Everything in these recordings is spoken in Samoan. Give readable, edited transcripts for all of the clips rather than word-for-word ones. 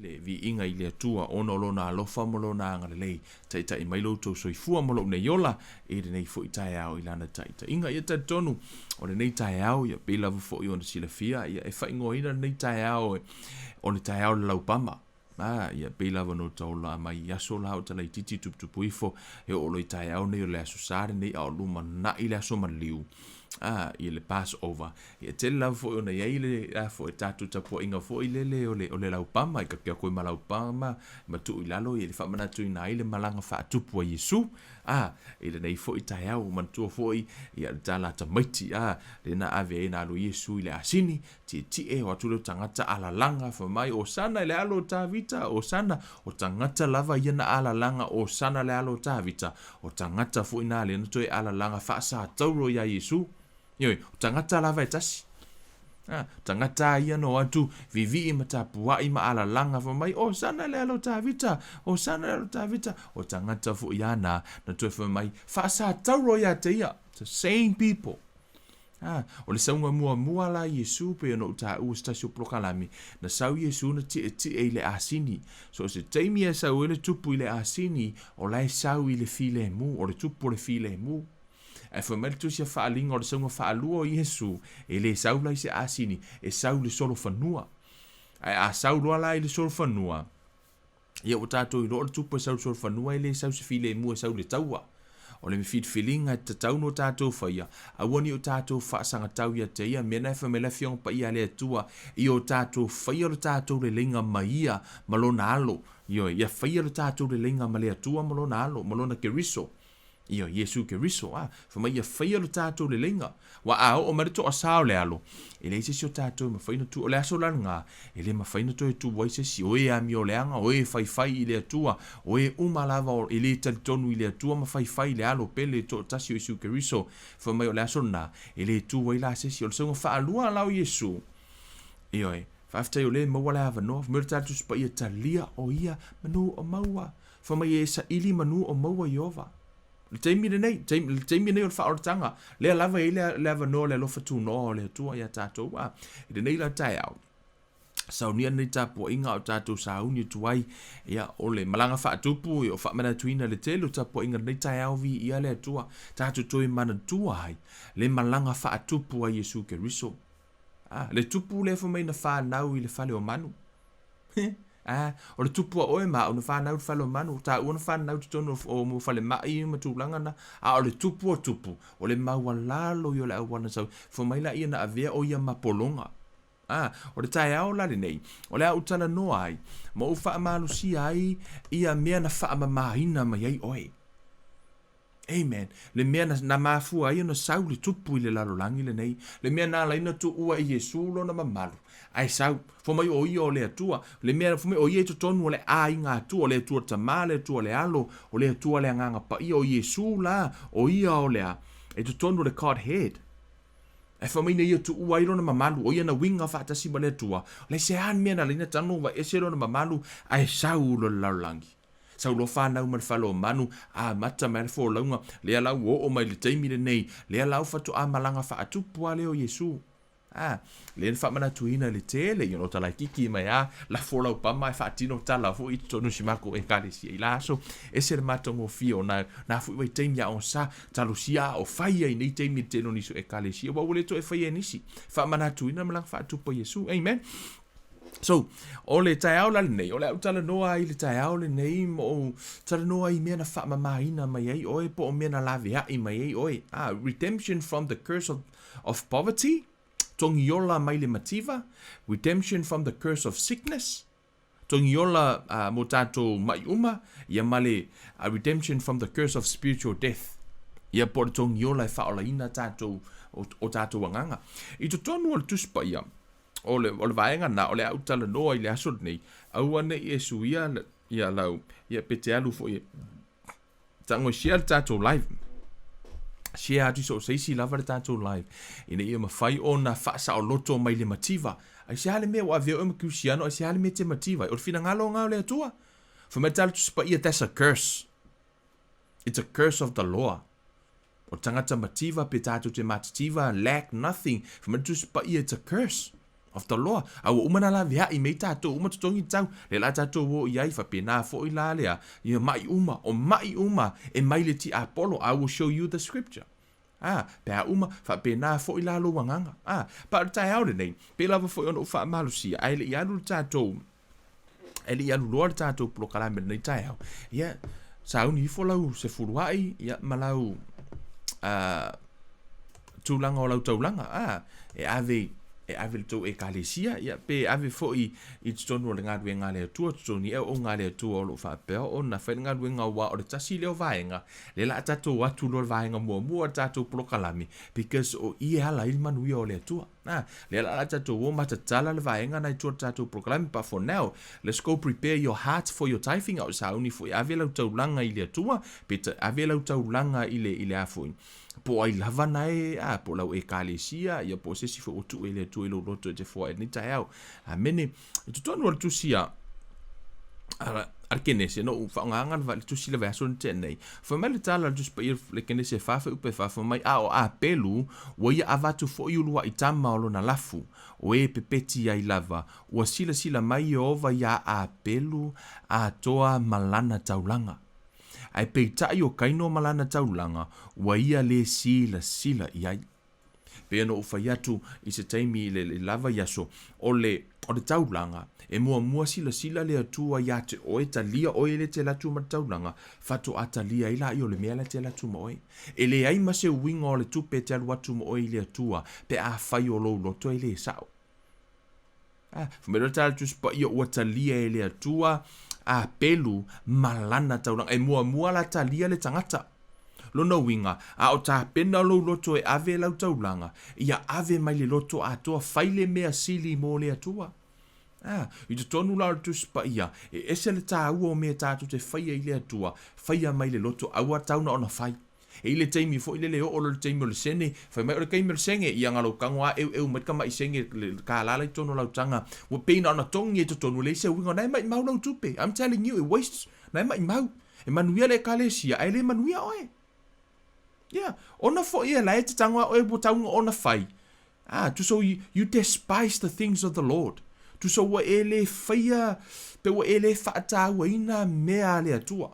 le viiga i le Atua ona o Lona alofa ma Lona agalelei. Taitai mai lo outou soifua ma lou nei ola i lenei foi taeao i Lana taitaiga. Ia talitonu o lenei taeao, ia pei lava foi ona silafia, ia e faaigoaina lenei taeao o le taeao o le laupama. A, ia pei lava ona ou ola mai i aso la o talaitiiti tuputupu ifo, e oo loa i taeao nei o le Aso Sa lenei a o lumanai le aso maliu, a, ia le Passover. Ia tele lava foi ona i ai le a foi tatou tapuaiga foi lele o le, o le laupama, e kapea koe ma laupama, ma tuu i lalo ia le faamanatuina ai le malaga faatupu a Iesu. A, i lenei foi taeao, ua manatua foi ia le tala a tamaiti, a, lea na ave ai na alu Iesu i le asini, tietie, o atu lea o tagata alalaga, fai mai, Osana i le alo o Tavita, Osana, o tagata lava ia na alalaga, Osana le alo o Tavita, o tagata foi na lea na toe alalaga faasatauro iā Iesu. Ioe, o tagata lava e tasi. A, tagata a ia na o atu vivii ma tapuai ma alalaga fai mai, Osana le alo o Tavita, Osana le alo o Tavita. O tagata foi a na, na toe fai mai, faasatauro ia te ia. It's the same people. A, o le sauga muamua la Iesu pei ona ou taua se tasi o polokalame, na sau Iesu na tietie i le asini. So o se taimi e sau ai le tupu i le asini, o la e sau i le filemu, o le tupu o le filemu. Ae fai mai le Tusi a Faaaliga o le sauga faalua o Iesu, e le sau la i se asini, e sau i le solofanua. Ae a sau loa la i le solofanua, ia ua tatou iloa o le tupu e sau i le solofanua e le sau i se filemu e sau i le taua. O le filifiliga e tatau ona tatou faia, aua ne i o tatou faasagatau ia te ia mea na e fai mai le Afioga Paia a le Atua, ia o tatou faia lo tatou leleiga ma Ia ma Lona Alo. Ioe, ia faia lo tatou leleiga ma le Atua ma Lona Alo, ma Lona Keriso. Ia, Iesu Keriso, a, fai mai ia faia lo tatou leleiga. Ua a oo mai le toasā o le alo, e leai se isi o tatou e mafai ona tu, o le aso la lena, e le mafai ona toe tu ai se isi, o e amioleaga, o e faifai i le Atua, o e uma lava e le talitonu i le Atua ma faifai i le Alo pele toatasi o Iesu Keriso, fai mai o le aso lena, e le tu ai la se isi. O le sauga faalua la o Iesu, ioe, faafetai o lea e maua le avanoa, fai mai o le tatou Tusi Paia, talia o ia manu o maua. Fai mai e saili manu o maua Ieova. Le taimi lenei, le taimi lenei o le faaolataga, lea lava e i ai le avanoa o le alofa tunoa o le Atua iā tatou. A, i lenei la taeao, saunia lenei tapuaiga a o tatou sauni atu ai, ia, o le malaga faatupu, ia, o faamanatuina le tele o tapuaiga lenei taeao viia le Atua, tatou toe manatua ai le malaga faatupu a Iesu Keriso. A, le tupu lea fai mai na fanau i le fale o manu. A, o le tupu a oe ma au na fanau i le fale o manu, o taua na fanau i totonu o mo falemai ma tulaga na, a o le tupu o tupu, o le maualalo ia o le auala na sau, fai mai laia na avea o ia ma pologa. A, o le taeao la lenei, o le a ou talanoa ai, ma ou faamalosia ai ia mea na faamamaina mai ai oe. Amen. Le mea na, na mafua ai ona sau le tupu i le lalolagi lenei, le mea na ala ai ona tuua e Iesu lona mamalu, ae sau, fai mai o ia o le Atua, le mea fai mai o ia i totonu o le aiga Atua, o le Atua le Tama, le Atua le Alo, o le Atua le Agaga Paia, o Iesu la, o ia o le a, i totonu o le Godhead. Ae fai mai na ia tuua ai lona mamalu, o ia na uiga faatasi ma le Atua, o le se a le mea na ala ai ona tago ua ese lona mamalu, ae sau loa i le lalolagi. Sau loa fanau ma le fale o manu, amata mai le folauga, lea la ua oo mai le taimi lenei, lea la ua faatoa malaga faatupu lava lea o Iesu. A, lea na faamanatuina i le tele, ia o talaikiki mai a, lafo laupama ae faatino tala foi i totonu o si makou ekalesia i la aso, ese le matagofie o na, na foi vaitaimi a o sa talosia a o fai ai nei taimi i le tele o nisi o ekalesia, aua ua le toe faia e nisi. Faamanatuina le malaga faatupu a Iesu. Amen. So, o le taeao la lenei, o le a ou talanoa ai i le taeao lenei ma ou talanoa ai i mea na faamamaina mai ai oe po o mea na laveai mai ai oe. Ah, redemption from the curse of, of poverty, togiola mai le mativa, redemption from the curse of sickness, togiola uh, mo tātou mai uma, ia ma le uh, redemption from the curse of spiritual death. Ia po o le togiola e faaolaina tātou, o, o tātou agaga. I totonu o le Tusi Paia, O le, o le vaega lena, o le a ou talanoa i le aso lenei, aua ne i e suia ia lau, ia pe te alu foi e tago e share le tatou live. Share atu i so o se isi lava le tatou live, ina ia mafai ona faasaoloto mai le mativa. Aisea le mea ua avea oe ma Kristiano, aisea le mea e te mativa ai? O le finagalo lena o le Atua. Fai mai le tala Tusi Paia, that's a curse. It's a curse of the law. O le tagata mativa pe tatou te matitiva, lack nothing. Fai mai le Tusi Paia, it's a curse. Of the law. A ua uma ona laveai mai tatou uma totogi le tau, lea la tatou o i ai, faapena foi la lea, ia ma'i uma, o ma'i uma e mai le tiapolo, I will show you the scripture. A, pe a uma, faapena foi la lou agaga. A, pa o le taeao lenei, pei lava foi ona ou faamalosia, ae le i alu le tatou, ae le i alu loa le tatou polokalame lenei taeao, ia, sauni ifo lau sefuluai, ia, ma lau, uh, tulaga o lau taulaga, a, e ave e ave le tou ekalesia, ia, pe ave foi i totonu o le galuega a le Atua, totonu i auauna a le Atua o lo o faapea ona fai le galuega, aua o le tasi lea o vaega, lea la a tatou atu loa le vaega muamua o le tatou polokalame, because o i e ala ai le manuia o le Atua. A, lea la a tatou o ma tatala le vaega na i tua o le tatou polokalame, but for now, let's go prepare your heart for your tithing, a o sauni foi, ave lau taulaga i le Atua, pe ave lau taulaga i le, i le a foi, po o ai lava na e, a, po o lau ekalesia, ia po o se isi foi ua tuu e le Atua i lou loto e te foai i lenei taeao. Amene. I totonu o le tusi a, a, a le Kenese, no u whaongaanga le, le tusi le vaiaso na tea nei. Whai mai le tala le tusi paia le Kenese e wha whai upe wha whai mai a o Apelu, ua ia avatu foi ulua'i tama o lona lafu, o e pepeti ai lava, ua silasila mai Ieova iā Apelu atoa ma lana taulaga. Ae peitai o Kaino ma lana taulaga, ua ia lē silasila i ai. Pei ona ou fai atu i se taimi i le lava i aso, o le, o le taulaga, e muamua silasila le Atua iā te oe, talia oe e le te alu atu ma le taulaga, faatoa talia ai laia o le mea la te alu atu ma oe. E leai ma se uiga o le tupe e te alu atu ma oe i le Atua pe afai o lou loto e lē sao. A, fai mai loa le tala Tusi Paia ua talia e le Atua a pelu ma lana taulaga. E muamua la talia le tagata. Lona uiga, a o tapena lou loto e ave lau taulaga, ia ave mai le loto atoa, fai le mea sili mo le Atua. A, i totonu la o le Tusi Paia, e ese le taua o mea tatou te faia i le Atua, faia mai le loto, aua tau na ona fai. E i le taimi foi lele oo loa le taimi o le sene, fai mai o le taimi o le sene, ia na lou tago a eueu mai le tamai sene le kālā la i totonu o lau taga, ua pei na ona togi ai totonu, e leai se uiga, o na e maimau lau tupe, I'm telling you, it wastes, na e maimau. E manuia le ekalesia, ae le manuia oe. Yeah, ona foi e la e te tago a oe ua tau ona fai. Ah, tusa you, you despise the things of the Lord. Tusa ua e le faia, pe ua e le faatauaina mea a le Atua.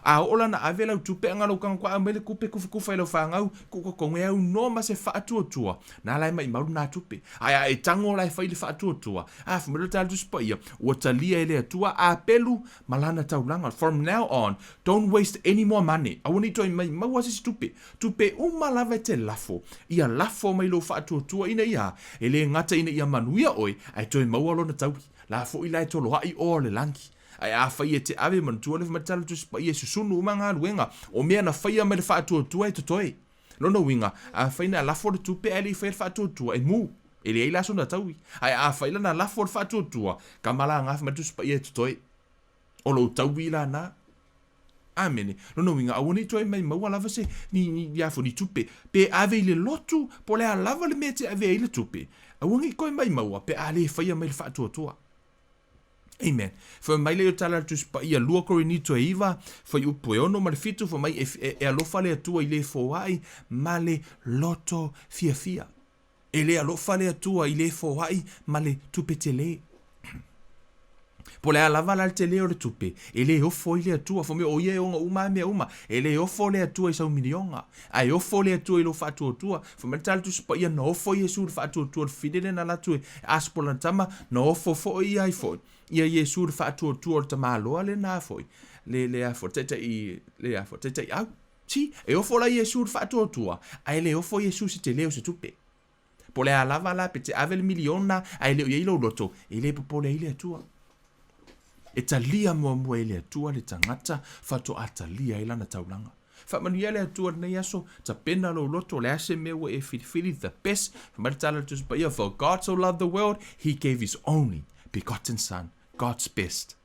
A oo la na ave lau tupe anga lou tago aumai le tupe kufakufa i lau fanau, kukokoge au no ma se faatuatua, na la e maimau lena tupe. Ae a e tago la e fai le faatuatua, a fai mai le tala Tusi Paia, ua talia e le Atua a pelu ma lana taulaga. From now on, don't waste any more money. Aua ne i toe maimau se isi tupe. Tupe uma lava e te lafo, ia lafo mai lou faatuatua ina ia, e le gata ina ia manuia oe, ae toe maua lona taui. La foi la e toloai oa o le lagi. Ae afai e te ave manatua le matala Tusi Paia e susunu uma galuega o mea na faia mai le faatuatua e totoe. Lona uiga, afai na lafo le tupe ae le i faia le faatuatua, e mu, e leai la sona taui. Ae afai la na lafo le faatuatua, kama la gafa mai le Tusi Paia e totoe. O lou taui la na. Amene. Lona uiga, aua ne i toe mai maua lava se ni, ni, ni, afo, ni tupe. Pe ave i le lotu, po o le a lava le mea e te ave ai le tupe. Aua ne i toe mai maua pe a le faia mai le faatuatua. Amen. Fai mai le tala le Tusi Paia 2 Korinito e 9, fuaiupu e 6 ma le 7, fai mai e, e, e alofa le Atua i le foai ma le loto fiafia. E le alofa le Atua i le foai ma le tupe tele. Po le a lava la le tele o le tupe, e le ofo i le Atua, fai mai o ia e ona uma a mea uma, e le ofo le Atua i sau miliona, ae ofo le Atua i lou faatuatua. Fai mai le tala le Tusi Paia, na ofo Iesu i le faatuatua o le fili lea na alu atu e ask lana tama, na ofo foi ia ai foi ia Iesu i le faatuatua o le tamaloa lena foi, le, le a foi, taitai, le a foi, taitai au. See, e ofo la Iesu i le faatuatua, ae le ofo Iesu i se tele o se tupe. Po o le a lava la pe te ave le miliona ae le o i ai lou loto, e le popole ai le Atua. E talia muamua e le Atua le tagata faatoa talia ai lana taulaga. Faamanuia le Atua i lenei aso, tapena lou loto, o le a se mea ua e filifili, the best. Fai mai le tala a le Tusi Paia, For God so loved the world, he gave his only begotten son, God's best.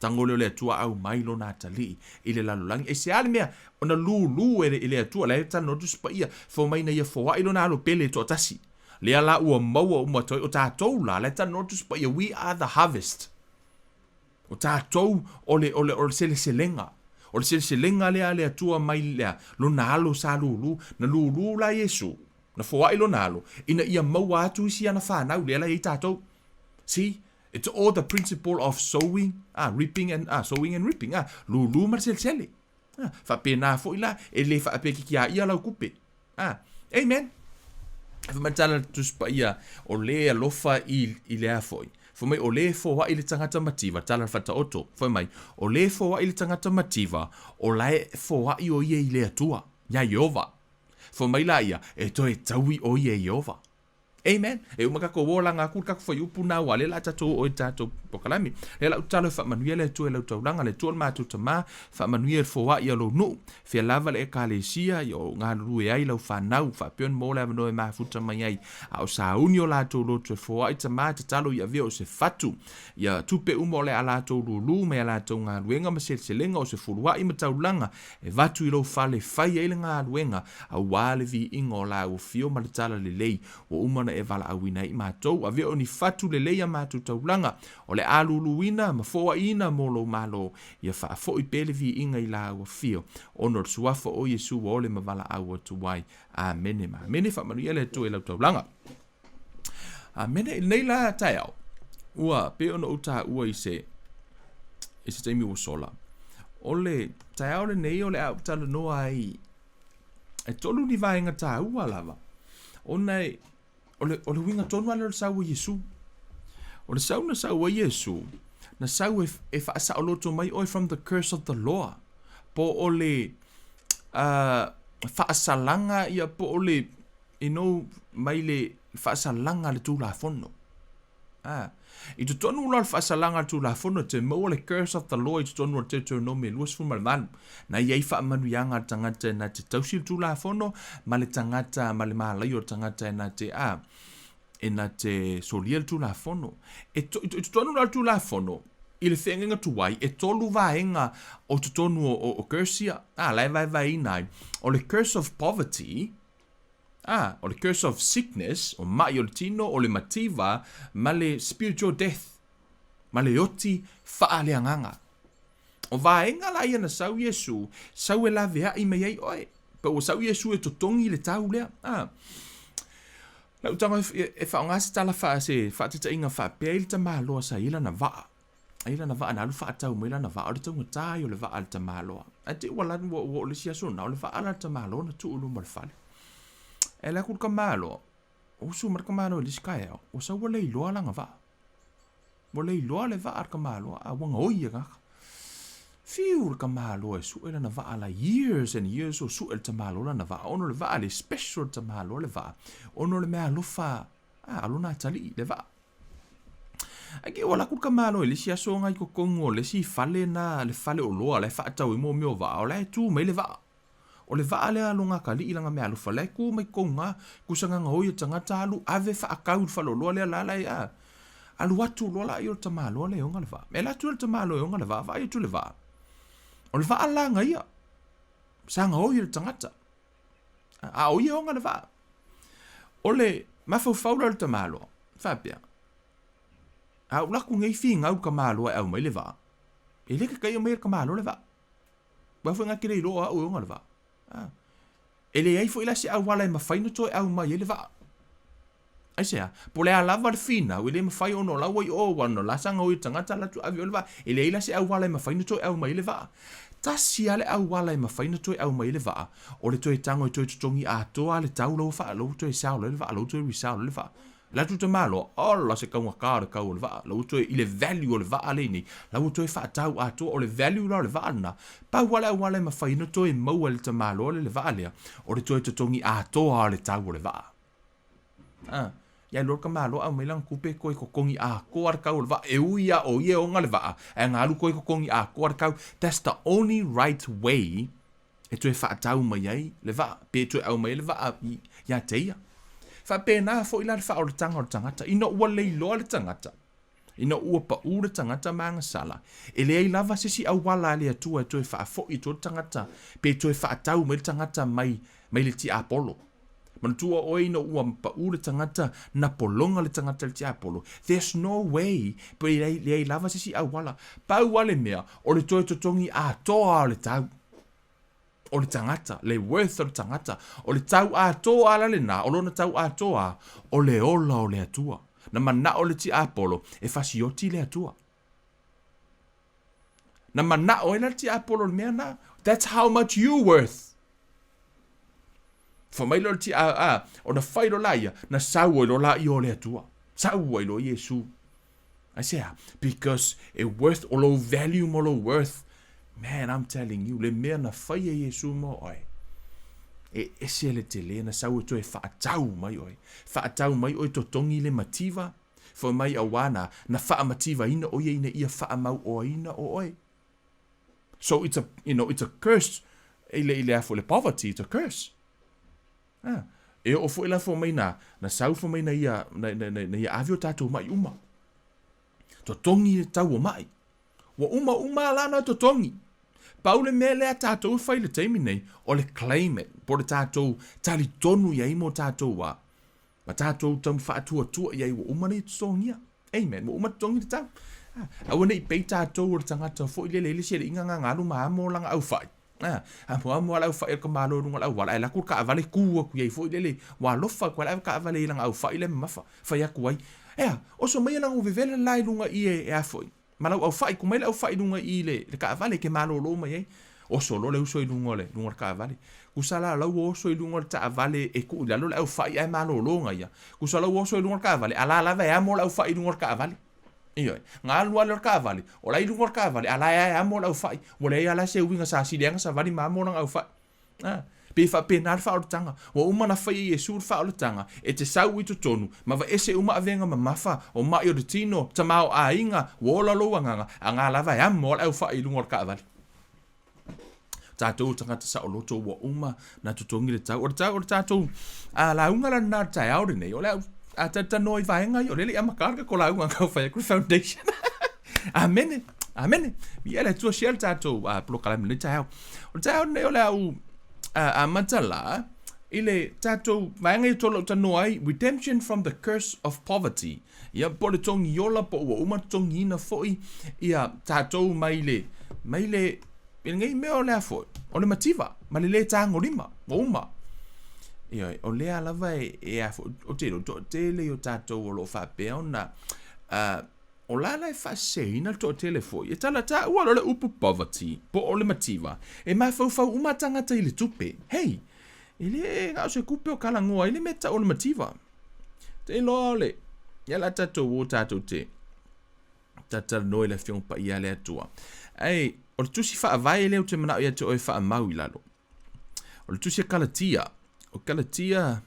Tago lea o le Atua aumai lona atalii i le lalolagi. Aisea le mea ona lūlū e le, e le Atua, la e talanoa le Tusi Paia, fai mai ina ia foai lona alo pele e toatasi. Lea la ua maua uma atu ai, o tatou la, la e talanoa le Tusi Paia, we are the harvest. O tatou o le, o le, o le seleselega. O le seleselega lea a le Atua mai lea, lona alo sa lūlū. Na lūlū la Iesu, na foai lona alo, ina ia maua atu isi ana fanau, lea la e i ai tatou. See? It's all the principle of sowing, ah, reaping and, ah, sowing and reaping, ah, lūlū ma le selesele. Ah, faapena foi la, e le faapea ki a ia lau kupe. Ah, amen. Fai mai tala le Tusi Paia, o le alofa i, i le a foi. Fai mai, o le foai le tagata mativa, tala le Faataoto. Fai mai, o le foai le tagata mativa, o la e foai o ia i le Atua, iā Ieova. Fai mai la ia, e toe taui o ia e Ieova. Amen. E uma tatou olaga aku le tatou fuaiupu na ua lea la tatou oo i tatou polokalame. Lea la tatalo e faamanuia le Atua i lau taulaga, le Atua o le matou Tama, faamanuia i le foai a lou nuu, fia lava le Ekalesia ia o galulue ai lau fanau, faapea ona maua le avanoa e mafuta mai ai. A o sauni o latou loto e foai Tama, tatalo ia avea o se fatu, ia tupe uma o le a latou lulu mai a latou galuega ma seleselega o se fuluai ma taulaga e vatu i lou fale e fai ai le galuega aua le viiga o lau afio ma le tala lelei ua uma ona e valaauina ai i matou. Avea o ni fatu lelei a matou taulaga o le a luluina ma foaiina mo lou Malo, ia faafoi pea le viiga i lau afio, ona o le suafa o Iesu ua ole ma valaau atu ai. Amene ma amene. Faamanuia le Atua i lau taulaga. Amene. I lenei la taeao, ua pei ona ou taua i se i se taimi ua sola, o le taeao lenei o le a ou talanoa ai e tolu ni vaega taua lava, ona e, o le, o le uiga tonu lava lea o le sau o Iesu. O le sau na sau ai Iesu, na sau e, e faasaoloto mai oe from the curse of the law, po o le uh, faasalaga ia po o le you know, mai le faasalaga a le Tulafono. Ah. I totonu la o le faasalaga a le Tulafono, te maua le curse of the law i totonu o le Deuteronomy 28. Na i ai faamanuiaga a le tagata e na te tausi le Tulafono, ma le tagata, ma le malaia o le tagata e na te, ah, e na te solia le Tulafono. E to, i totonu la o le Tulafono, i le feagaiga tuai, e tolu vaega o totonu o, o, o curse ia, ah, la e vaevaeina ai. O le curse of poverty, A, o le curse of sickness, o maʻi o le tino, o le mativa, ma le spiritual death, ma le oti faaleagaga. O vaega la ia na sau Iesu, sau e laveai mai ai oe. Pe ua sau Iesu e totogi le tau lea. A, lau tago e, e faaaoga se tala faa, se faataitaiga faapea i le tamaloa sa i ai lana vaa. Ai lana vaa na alu faatau mai lana vaa, o le taugata ia o le vaa a le tamaloa. Ae te i ua lanu ua ua o le isi aso na, o le vaa la a le tamaloa na tuu i luma o le fale. E alu atu le tamaloa, usu mai le tamaloa i le isi taeao, ua sau ua le iloa lana vaa. Ua le iloa le vaa a le tamaloa, a ua gaoi e tagata. Fiu le tamaloa e sue lana vaa la years and years o sue le tamaloa lana vaa, ona o le vaa le special le tamaloa le vaa, ona o le meaalofa a lona atalii le vaa. Ae ke ua alu atu le tamaloa i le isi aso na i totonu o le isi fale na, le fale oloa la e faatau ai mo mea o vaa, o la e tu mai le vaa. O le vaa lea a lona atalii lana meaalofa, la e tu mai totonu na, tusa na gaoi e tagata alu ave faatau i le fale oloa lea la la e a. Alu atu loa laia o le tamaloa lea e ona le vaa. E alu atu le tamaloa e ona le vaa, vaai atu le vaa. O le vaa la na ia, sa gaoi e le tagata. A o ia e ona le vaa. O le mafaufau lea o le tamaloa, faapea, a ou alu atu nei finau i le tamaloa e aumai le vaa, e le tatai aumaia e le tamaloa le vaa. Aua foi na te le iloa o au e ona le vaa. A. E leai foi la se auala e mafai ona toe aumai ai le vaa. Aisea? Po o le a lava le finau, e le mafai ona o la ua i o, ua ona o la sa gaoi e le tagata alu atu ave i o le vaa. E leai la se auala e mafai ona toe aumai ai le vaa. Tasi lava le auala e mafai ona toe aumai ai le vaa, o le toe tago e toe totogi atoa le tau la ua faa, la ua toe sell ai le vaa, la ua toe resell ai le vaa. Alu atu le tamaloa, ola se taugata o le tau o le vaa, la ua toe, i le value o le vaa lea i nei, la ua toe faatau atoa, o le value la o le vaa lena, pau lava le auala e mafai ona toe maua e le tamaloa lea le vaa lea, o le toe totogi atoa o le tau o le vaa. A, ia alu loa le tamaloa aumai lana tupe toe totogi atoa le tau o le vaa, e ui lava o ia e ona le vaa, ae na alu toe totogi atoa le tau, that's the only right way e toe faatau mai ai le vaa, pe toe aumai ai le vaa ia te ia. Faapena foi la le faaolataga o le tagata, ina ua leiloa le tagata, ina ua paʻu le tagata ma agasala, e leai lava se isi auala a le Atua e toe faafoi atu ai le tagata, pe toe faatau mai le tagata mai, mai le tiapolo. Manatua oe ina ua paʻu le tagata, na pologa le tagata i le tiapolo, there's no way, pe leai, leai lava se isi auala. Pau lava le mea, o le toe totogi atoa o le tau o le tagata, le worth o le tagata, o le tau atoa la lena, o lona tau atoa, o le ola o le Atua. Na manao le tiapolo e fasioti le Atua. Na manao ai la le tiapolo i le mea na. That's how much you worth. Fai mai loa le tia, a, ona fai loa laia, na sau ai loa laia o le Atua. Sau ai loa Iesu. Aisea? Because e worth, o lou value ma lou worth. Man, I'm telling you, le mea na fai e Iesu mo oe, e ese le tele na sau e toe faatau mai oe. Faatau mai oe totogi le mativa, fai mai auā na, na faamativaina o ia ina ia faamauoaina o oe. So it's a, you know, it's a curse i le, i le afu, le poverty, it's a curse. Ah, e oo foi la fai mai na, na sau fai mai na ia, na, na, na, na ia ave o tatou ma'i uma. Totogi le tau o ma'i. Ua uma uma la na totogi. Pau le mea lea tatou e fai i le taimi nei, o le claim it, po o le tatou talitonu i ai mo tatou a, ma tatou tau faatuatua i ai ua uma ona ia totogia. Amen. Ua uma totogi le tau. Ah, aua ne i pei tatou o le tagata foi lele i le seliiga gagalu ma amo lana aufai. Ah, amo amo ala aufai o ka malo lunga o le auala, ae alu atu le kaavale ku atu i ai foi lele, ua alofa atu ai le kaavale i lana aufai lea mamafa, fai atu ai, Ea, oso maia lana vevela la i luga i e, e a foi, ma lau aufai, ku mai le aufai i luga i le, le kaavale ke malōlō mai ai. Oso loa le uso i luga o le, luga o le kaavale. Kusa la lau ua oso i luga o le taavale e tuu i lalo le aufai ae malōlō na ia. Kusa lau ua oso i luga o le kaavale, a la lava e amo le aufai i luga o le kaavale. Ioe. Na alu lava lea o le taavale, o la e i luga o le taavale, a la e amo le aufai. Ua leai lava la se uiga sa sili ai ona savali ma amo lana aufai. A, pei e faapena le faaolataga. Ua uma ona fai e Iesu le faaolataga, e te sau i totonu, ma vaese uma avega mamafa, o maʻi o le tino, tamaoaiga, ua ola lou agaga, a na lava e amo lava le aufai i luga o le taavale. Tatou o tagata saoloto ua uma na totogi le tau. O le tau o le tatou a, lauga la lena o le taeao lenei, o le a a talanoa i vaega ia, o lea e le i amata le tatou lauga na fai atu le foundation. Amene, amene. Viia le Atua, share le tatou a, polokalame i lenei taeao. O le taeao lenei o le a ou a, amata la i le tatou vaega ia o lo o talanoa ai, redemption from the curse of poverty. Ia, po o le togi ola, po ua uma totogiina foi ia tatou mai le, mai le, i lenei mea o le a foi, o le mativa, ma le lē tagolima, ua uma. Ioe, o lea lava e, e a foi, ou te iloa, toatele o tatou o lo o faapea ona, uh, o la la e faaseseina le toatele foi, e tala taua loa le upu poverty, po o le mativa, e mafaufau uma tagata i le tupe. Hei, e le na o se tupe o talanoa ai le mea tau o le mativa. Te iloa o le, ia la tatou o tatou te tatalanoa i le Afioga Paia a le Atua. Ae, o le tusi faavae lea ou te manao ia te oe faamau i lalo. O le tusi a Kalatia. O Kalatia,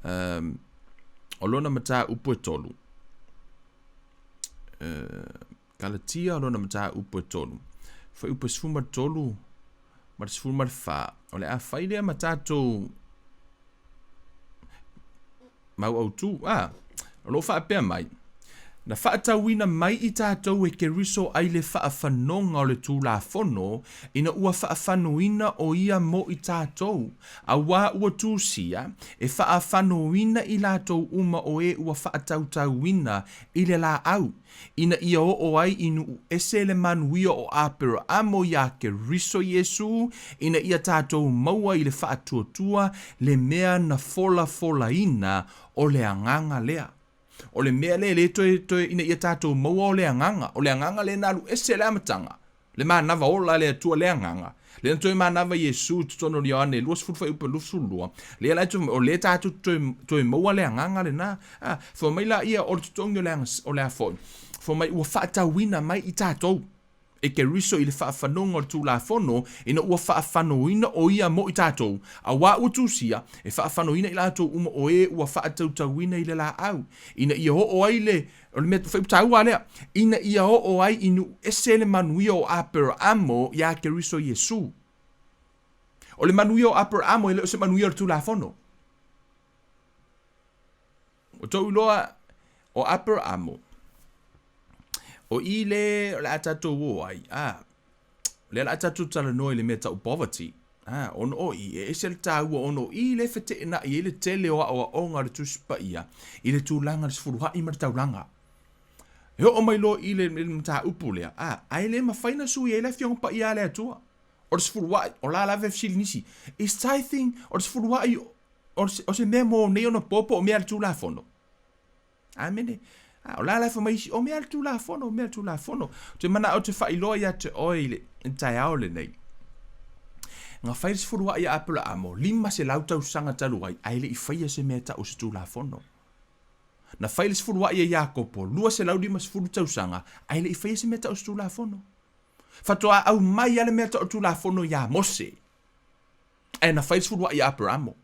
um, o lona mataupu e tolu. Uh, Kalatia o lona mataupu e tolu. Fuaiupu e 13 ma le 14. O le a fai lea ma tatou mau autū. A, o lo o faapea mai, Na faatauina mai i tatou e Keriso ai le faafanoga o le Tulafono, ina ua faafanoina o ia mo i tatou, auā ua tusia, e faafanoina i latou uma o e ua faatautauina i le laau, ina ia oo ai i nuu ese le manuia o Aperaamo iā Keriso Iesū, ina ia tatou maua i le faatuatua le mea na folafolaina o le agaga lea. O le mea lea e le toe, toe, ina ia tatou maua o le agaga, o le agaga lea na alu ese i le amataga, le manava ola a le Atua le agaga, lea na toe manava Iesu i totonu o Ioane 20 fuaiupu 22, lea la e toe, o lea tatou te toe, toe maua le agaga lena. A, fai mai laia o le totogi o le, o le a foi, fai mai ua faatauina mai i tatou e Keriso i le faafanoga o le Tulafono, ina ua faafanoina o ia mo i tatou, auā ua tusia, e faafanoina i latou uma o e ua faatautauina i le laau, ina ia oo ai le O le mea taua lea, ina ia oo ai i nuu ese le manuia o Aperaamo iā Keriso Iesu. O le manuia o Aperaamo e le o se manuia o le Tulafono. Ua tou iloa o Aperaamo, o i le o le a tatou o ai, a, lea o le a tatou talanoa i le mea tau poverty, a, ona o i, e ese le taua ona o i lea e feteenai ai le tele o aoaoga a le Tusi Paia i le tulaga o le sefuluha'i ma le taulaga. E oo mai loa i le, le mataupu lea, a, ae le mafai ona sui ai le Afioga Paia a le Atua. O le sefulua'i, o la lava e fesili nisi, is tithing, o le sefulua'i, o se, o se mea mo nei ona po po o mea a le Tulafono? Amene. A, o la la e fai mai isi, o mea le Tulafono, o mea le Tulafono. Ou te manao ou te faailoa ia te oe i le taeao lenei. Na fai le sefuluai a Aperaamo, 500 tausaga talu ai, ae le i faia se mea e tau o se Tulafono. Na fai le sefuluai a Iakopo, 250 tausaga, ae le i faia se mea e tau o se Tulafono. Faatoa aumai lava le mea e tau o le Tulafono ia Mose, ae na fai le sefuluai a Aperaamo.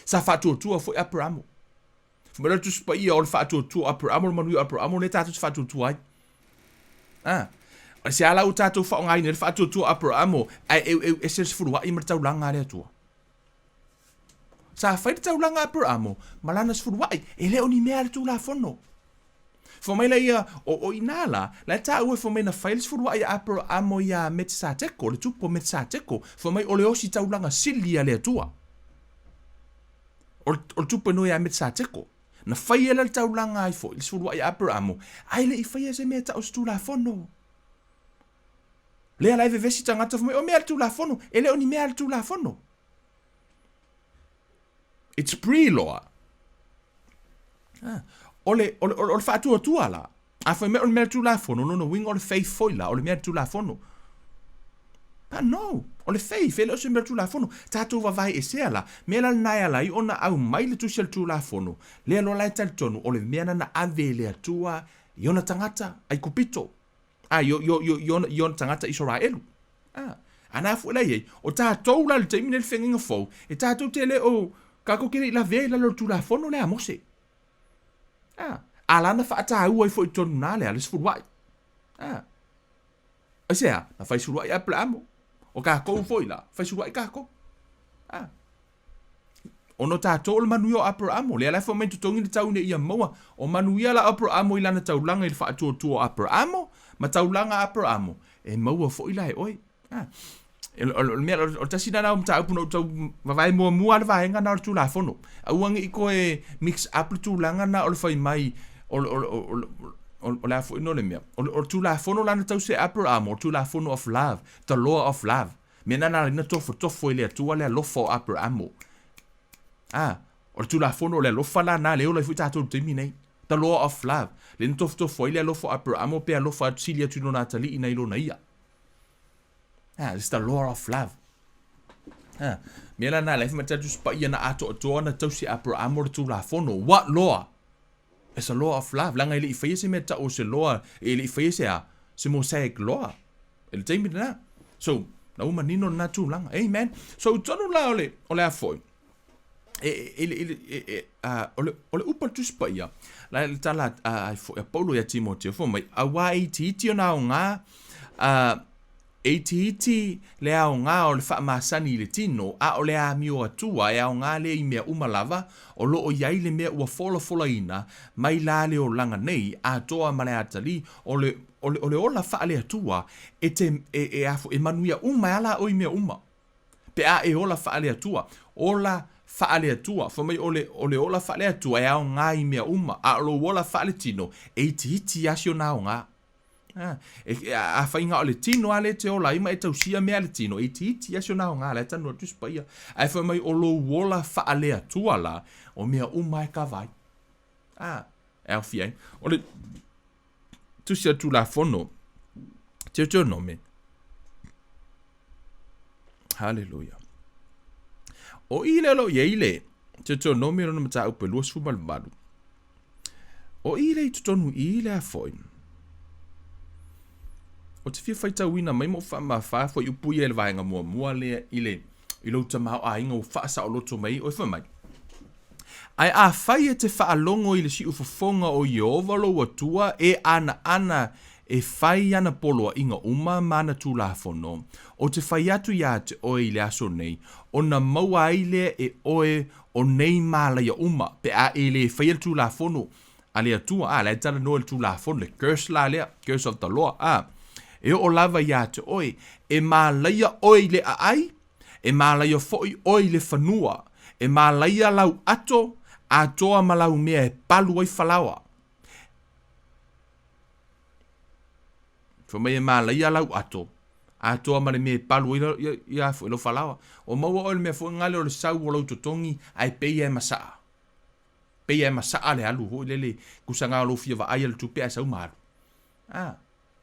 Sa faatuatua foi Aperamo. Fai mai le Tusi Paia o le faatuatua o Aperamo, le manuia o Aperamo lea tatou te faatuatua ai. Ah, aisea la ua tatou faaaogaina ai le faatuatua o Aperamo ae eueu ese le sefuluai ma le taulaga a le Atua? Sa fai le taulaga a Aperamo ma lana sefuluai, e le o ni mea a le Tulafono. Fai mai laia, o, o i ina la, la e taua e fai mai na fai le sefuluai a Aperamo iā Metisateko, le tupu o Metisateko, fai mai o le ositaulaga sili a le Atua. O le, o le tupu e noe ia Metisateko. Na fai e la le taulaga ai foi, le sefuluai a Aperamo, ae le i faia se mea e tau o se Tulafono. Lea la e vevesi tagata fai mai, o mea a le Tulafono, e le o ni mea a le Tulafono. It's pre-law. Ah, o le, o le, o le faatuatua la. A fai mai o le mea Tulafono, lona uiga o le faith foi la, o le mea Tulafono. But no, o le faith, e le o se mea Tulafono. Tatou vavae esea la, mea la lena e ala ai ona aumai le tusi a le Tulafono, lea loa la e talitonu o le mea na na ave e le Atua i ona tagata Aikupito. A, i, i, i, i, ona, i ona tagata Isaraelu. A, a na foi la i ai, o tatou la i le taimi nei le feagaiga fou, e tatou te le o, kakou te le i lavea i lalo o le Tulafono lea a Mose. A, a la na faataua ai foi i totonu na lea le sefuluai. A, aisea, na fai sefuluai Aperamo. O kakou foi la, fai sefuluai kakou. A, Ona o tatou o le manuia o Aperaamo, lea la e fai mai totogi le tau ina ia maua. O manuia la o Aperaamo i lana taulaga i le faatuatua o Aperaamo ma taulaga a Aperaamo, e maua foi la e oe. A. O le mea, o le tasi lena o mataupu na ou tau vavae muamua le vaega na o le Tulafono. Aua ne i toe mix up le tulaga na o le fai mai o le, o le, o le, o le a foi no le mea. O le Tulafono la na tausi e Aperaamo, o le Tulafono of love, the law of love. Mea na na tofotofo i le Atua le alofa o Aperamo. A, o le Tulafono o le alofa la na le ola ai foi tatou i le taimi nei. The law of love. Le na tofotofo ai le alofa o Aperamo pe alofa atu sili atu i lona atalii nai lona ia. Ah, it's the law of love. Ah, mea la na le fai mai tatou paia na atoatoa na tausi Aperamo le Tulafono. What law? It's a law of love. Leaga e le i faia se mea tau o se law, e le i faia se a, se Mosaic law. I le taimi lena. So, na ua manino lena tulaga. Amen. So, i tonu la o le, o le a foi, e, e, e, e, e, a, o le, o le upu a le Tusi Paia, la le tala a, a, a Paulo ia Timoteo, fai mai, auā e itiiti ona aoga, a, E itiiti le aoga o le faamasani i le tino, a o le amio atua e aoga lea i mea uma lava, o lo o i ai le mea ua folafolaina mai la le olaga nei, atoa ma le atalii, o le, o le, o le ola faale-Atua, e te, e, e a foi, e manuia uma ai la oe i mea uma. Pe a e ola faale-Atua, ola faale-Atua, fai mai o le, o le ola faale-Atua e aoga i mea uma, a o lou ola faale-tino, e itiiti lava si ona aoga. A, e, a, afai na o le tino lava lea e te ola ai ma e tausia mea a le tino, e itiiti lava si ona aoga, la e talanoa atu si paia. Ae fai mai o lou ola faale-Atua la, o mea uma e kava ai. A, e aofia ai. O le tusi a le Tulafono, Deuteronome. Haleluia. O i lea o lo o i ai le Deuteronome lona mataupu e 28. O i lea i totonu i i lea foi. Ou te fia faitauina mai ma ou faamāfā foi upu ia i le vaega muamua lea i le i lou tamaoaiga ua faasaoloto mai ai oe fai mai. Ae afai e te faalogo i le siufofoga o Ieova lou Atua e anaana e fai ana poloaiga uma ma ana tulafono, ou te fai atu iā te oe i le aso nei, ona maua ai lea e oe o nei mālaia uma, pe a e le faia le Tulafono a le Atua, a, la e talanoa i le Tulafono, le curse la lea, curse of the law, a, e oo lava iā te oe, e mālaia oe i le aai, e mālaia foi oe i le fanua, e mālaia lau ato atoa ma lau mea e palu ai falaoa. Fai mai e mālaia lau ato, atoa ma le mea e palu ai ia, ia foi lau falaoa. O maua oe le mea foi ngale o le sau o lau totogi, ae pei e masaa. Pei lava e masaa le alu foi lele, tusa na o lou fia vaai lava i le tupe ae sau ma alu. A,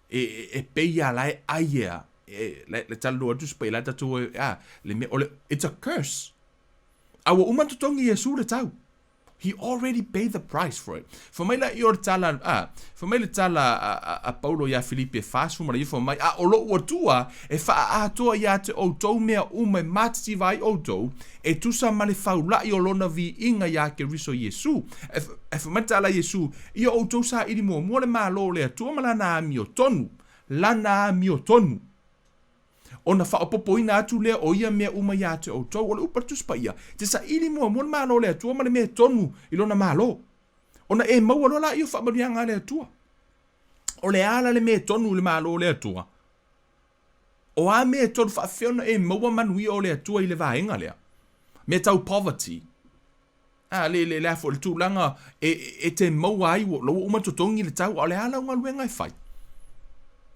e, e, e pei lava la e ai ea, e, le, le talanoa atu se la tatou e, a, le mea, o le, it's a curse. A ua uma ona totogi e Iesu le tau. He already paid the price for it. Fai mai la i o le tala, a, fai mai le tala a, a, a Paulo iā Filipi e 49, fai mai, a o lo'u Atua e faaatoa ia te outou mea uma e matitiva ai outou, e tusa ma le faula'i o lona viiga iā Keriso Iesu. E, e fai mai le tala a Iesu, ia outou saili muamua le Malo o le Atua ma lana amiotonu, lana amiotonu. Ona faaopoopoina atu lea o ia mea uma ia te outou. O le upu a le Tusi Paia, te saili muamua le Malo o le Atua ma le mea tonu i Lona Malo, ona e maua loa laia o faamanuiaga a le Atua. O le a la le mea tonu i le Malo o le Atua? O a mea tonu faafefea ona e maua manuia o le Atua i le vaega lea? Mea tau poverty, A, le, le, le a foi, le tulaga e, e te maua ai, ua, ua uma totogi le tau, a o le a lau galuega e fai?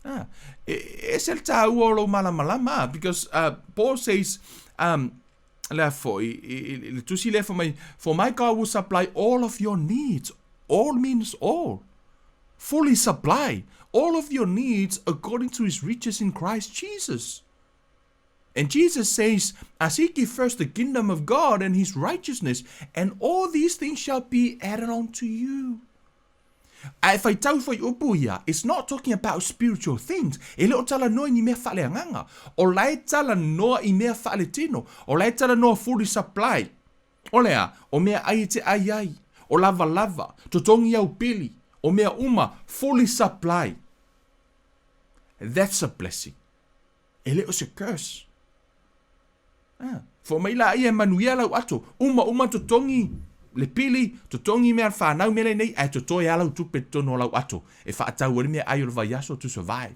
A, e, e ese le tāua o lou malamalama, a, because uh, Paul says, um, le a foi, i, i, le tusi lea fai mai, for my God will supply all of your needs. All means all. Fully supply all of your needs according to his riches in Christ Jesus. And Jesus says, I seek ye first the kingdom of God and his righteousness, and all these things shall be added unto you. A e faitau fuaiupu ia, it's not talking about spiritual things. E le o talanoa i ni mea faaleagaga. O la e talanoa i mea faaletino. O la e talanoa fully supply. O le a? O mea ai e te ai ai. O lavalava, totogi au pili, o mea uma, fully supply. That's a blessing. E le o se curse. Ah, fo mai la ia e manuia lau ato. Uma uma totogi le pili, totogi mea a le whanau mea lenei, ae totoe a lau tupe totonu o lau ato. E whaatau ai le mea ai o le vaiaso to survive.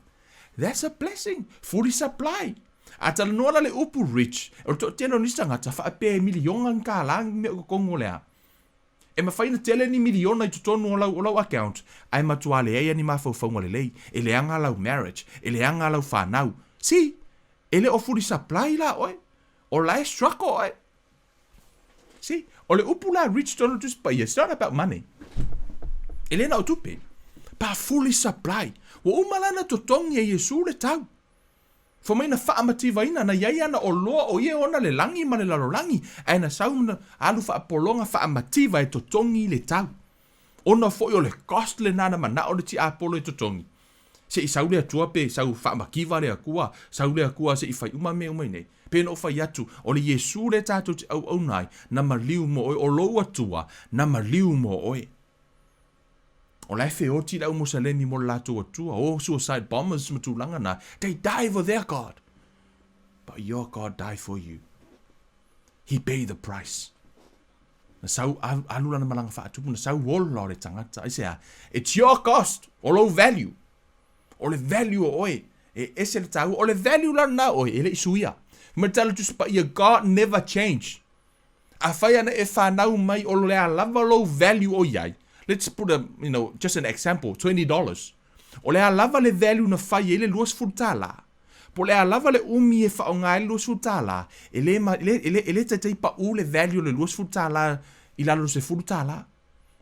That's a blessing. Fully supply. A talanoa la le upu rich, o le toatele o nisi tagata faapea e miliona ni kālā ni mea o totonu o le a. E mafai ona tele ni miliona i totonu o lau, o lau account, ae matua leai a ni mafaufauga lelei, e leaga lau marriage, e leaga lau fanau. See? E le o fully supply la oe. O la e struggle oe. See? O le upu la rich tonu le Tusi Paia, it's not about money. E le na o tupe. Pa fully supply. Ua uma la na totogi e Iesu le tau. Fai mai na faamativaina, na iai ana oloa o ia e ona le lagi ma le lalolagi, ae na sau ma alu faapologa faamativa e totogi le tau. Ona foi o le cost lena na manao le tiapolo e totogi. Se i sau le Atua pe sau faamativa le Atua, sau le Atua se i fai uma mea uma iinei. Pei ona ou fai atu, o le Iesu lea tatou te auauna ai, na maliu mo oe, o lou Atua, na maliu mo oe. O la e feoti le au Musalemi mo le latou Atua, o suicide bombers ma tulaga na, they die for their God. But your God die for you. He paid the price. Na sau alu lana malaga faatupu, na sau ola o le tagata. Aisea? It's your cost, o lou value. O le value o oe, e ese le taua. O le value la lena o oe, e le i suia. Ma le tala Tusi Paia, God never change. Afai ana e whanau mai o lea lava lou value o iai, let's put a, you know, just an example, $20. O lea lava le value na fai ai le $20. Po o lea lava le umi e whaonga ai le $20, e le, ma, e le, e le, e le taitai pa'u le value o le $20 i lalo o le $10.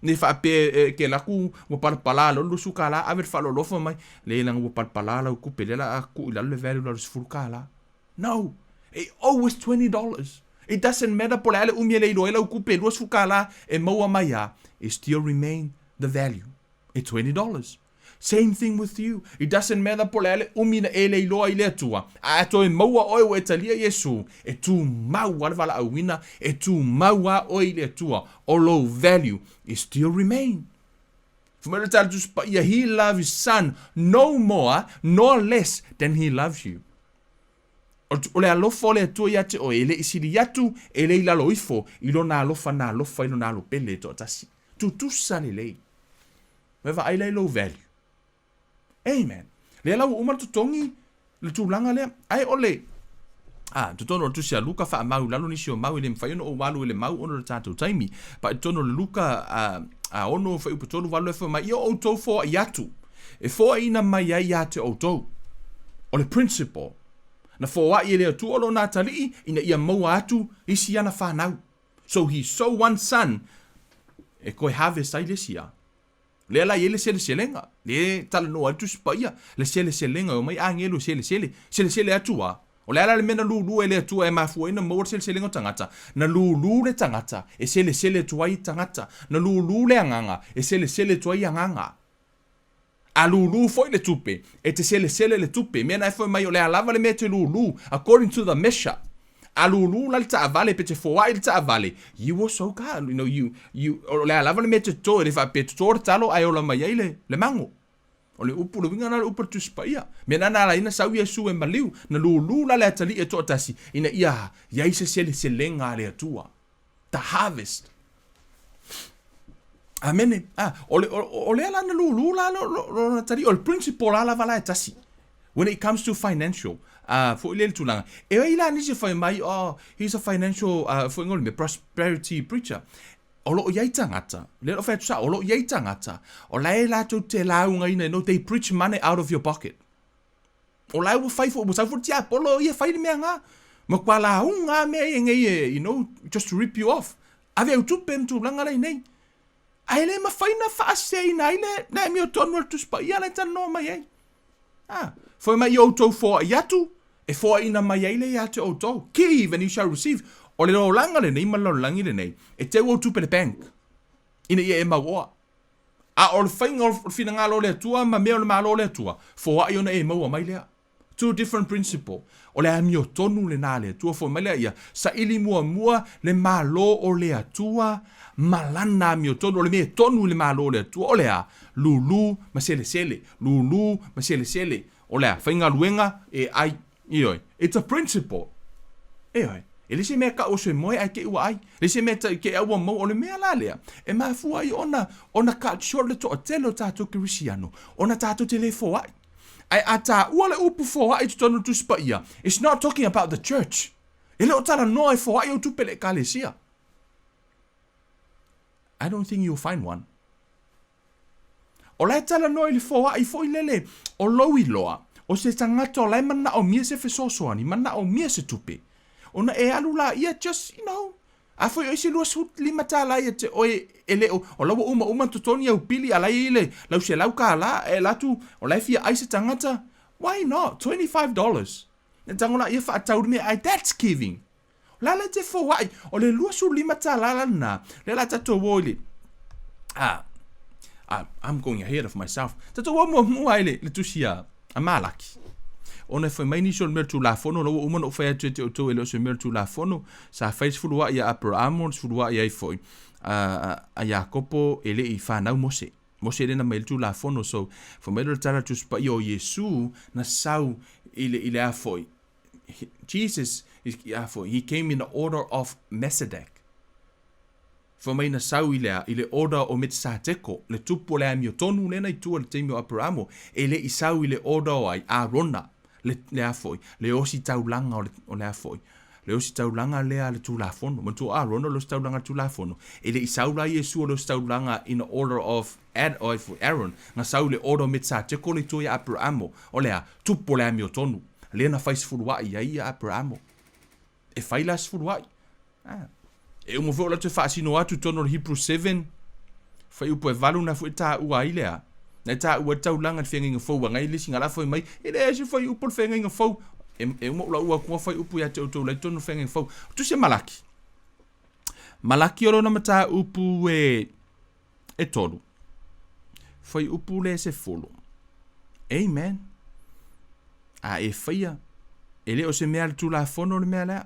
Ne faapea e ke alu atu ua palapala loa le $20, ave le faaaloalofa mai, leai leaga ua palapala lau tupe lea o le a tuu i lalo le value i lalo o le $10. No! It always $20. It doesn't matter po o le a le umi e le iloa ai lau tupe, $20 e maua mai a, it still remain the value. It's $20. Same thing with you. It doesn't matter po o le a le umi na e le iloa ai le Atua, a e toe maua oe ua e talia Iesu, e tumau a le valaauina, e tumau a oe i le Atua, o lou value, it still remain. Fai mai le Tala Tusi Paia, He loves his son no more nor less than he loves you. O le alofa o le Atua ia te oe, e le i sili atu, e le i lalo ifo i lona alofa na alofa i lona alo pele e toatasi. Tutusa lelei. Ua e vaai la i lou value. Amen. Lea la ua uma le totogi le tulaga lea. Ae o le a, totonu o le tusi a Luka faamau i lalo nisi o mau e le mafai ona ou alu i le mau ona o le tatou taimi. Pa i totonu o le Luka a, a 6 fuaiupu 3 8 e fai mai, ia outou foai atu, e foaiina mai ai ia te outou. O le principle, na foai e le Atua lona atalii ina ia maua atu isi ana fanau. So he sow one son. E toe harvest ai le isi a. Lea la e i ai le seleselega, lea e talanoa ai le Tusi Paia, le seleselega e omai agelu e selesele, selesele atu a. O le a la le mea na lulu e le Atua e mafua ai ona maua le seleselega o tagata? Na lulu le tagata e selesele atu ai tagata. Na lulu le agaga e selesele atu ai agaga. A lulu foi le tupe, e te selesele le tupe. Mea na e fai mai o le a lava le mea e te lulu, according to the measure. A lulu la le taavale pe te foai le taavale, you will so car, you know, you, you, o le a lava le mea e te toto, e le faapea e toto le talo ae ola mai ai le, le mago. O le upu, le uiga na o le upu a le Tusi Paia. Mea na na ala ai na sau Iesu e maliu, na lulu la le atalii e toatasi, ina ia i ai se seleselega a le Atua. The harvest. Amene. Ah, o, le, o, o lea la na lulu la lo, lo, lo atalii, o le principle la lava la e tasi. When it comes to financial, foi lea le tulaga. E ai la nisi fai mai, oh, he's a financial, foi ngole me, prosperity preacher. O lo o i ai tagata, lea o lo o fai atu sao, o lo o i ai tagata, o la e latou te laugaina, you know, they preach money out of your pocket. O la e ua fai foi, ua sau foi le tiapolo ia fai le mea nga. Matua lauga a mea ia nei e, you know, just to rip you off. Ave au tupe ma tulaga la i nei. Ae le mafai na faaseseina ai le, le amiotonu a le Tusi Paia la e talanoa mai ai. Ah, foi mai i outou foai atu, e foaiina mai ai lea ia te outou. Give and you shall receive. O le olaga lenei ma le lalolagi lenei, e teu ou tupe i le bank, ina ia e mauoa. A o le faiga o le finagalo o le Atua ma mea o le Malo o le Atua, foai ona e maua mai lea. Two different principle. O le amiotonu lena a le Atua, foi mai lea ia saili muamua le Malo o le Atua ma lana amiotonu. O le mea e tonu i le Malo o le Atua, o le a? Lulu ma selesele, lulu ma selesele. O le a? Faigaluega e ai. Ioe. It's a principle. Ioe. E le se mea kau o se moe ae te i ua ai. Le se mea te au ua maua. O le mea la lea, e mafua ai ona, ona cut short le toatele o tatou kerisiano, ona tatou te le foai. Ae a taua le upu foai i totonu o le Tusi Paia, it's not talking about the church. E le o talanoa e foai ou tupe i le Ekalesia. I don't think you'll find one. O la e talanoa i le foai foi lele o lou iloa, o se tagata o la e manaomia se fesoasoani, manaomia se tupe. Ona e alu laia just, you know, A foi o isi $25 ia te oe e le o, o la ua uma uma totogi au pili a la e i ai le lau $100 e alu atu o la e fia ai se tagata, why not, $25. E tago la ia faatau le meaai, that's giving. O la le te foai, o le $25 la lena, lea la tatou o i le, ah, I'm going ahead of myself. Tatou o muamua i le, le tusi a, a Malaki. Ona e fai mai nisi o le mea o le Tulafono, la ua uma ona ou fai atu ia te outou e le o se mea o le Tulafono, sa fai le sefuluai ia Aperamo, le sefuluai ai foi a, a Iakopo e le i fanau Mose. Mose lea na mai le Tulafono, so fai mai lea o le tala a le Tusi Paia o Iesu na sau i le, i le a foi, Jesus, a foi, he came in the order of Melchizedek. Fai mai na sau i le a, i le order o Metisateko, le tupu o le amiotonu lea na i tua i le taimi o Aperamo, e le i sau i le order o ai, Arona, le, le a foi, le ositaulaga o le, o le a foi, le ositaulaga lea a le Tulafono. Manatua o Arona o le ositaulaga a le Tulafono. E le i sau la Iesu o le ositaulaga in the order of Ad, o ai foi, Aaron, na sau i le order o Metisateko le i tua ia Aperamo, o le a, tupu o le amiotonu, lea na fai sefuluai ai ia Aperamo. E fai la sefuluai. Ah. E uma foi o latou faasino atu i totonu o le Hebrews 7, fuaiupu e 8 na foi taua ai lea. Na taua le taulaga i le feagaiga fou agai le isi la fai mai, e leai se fuaiupu o le feagaiga fou. E, e uma ou laua atu fuaiupu ia te outou la i totonu o le feagaiga fou. Tusi e Malaki. Malaki o lona mataupu e, e tolu. Fuaiupu le 10. Amen. A e faia, e le o se mea a le Tulafono le mea lea.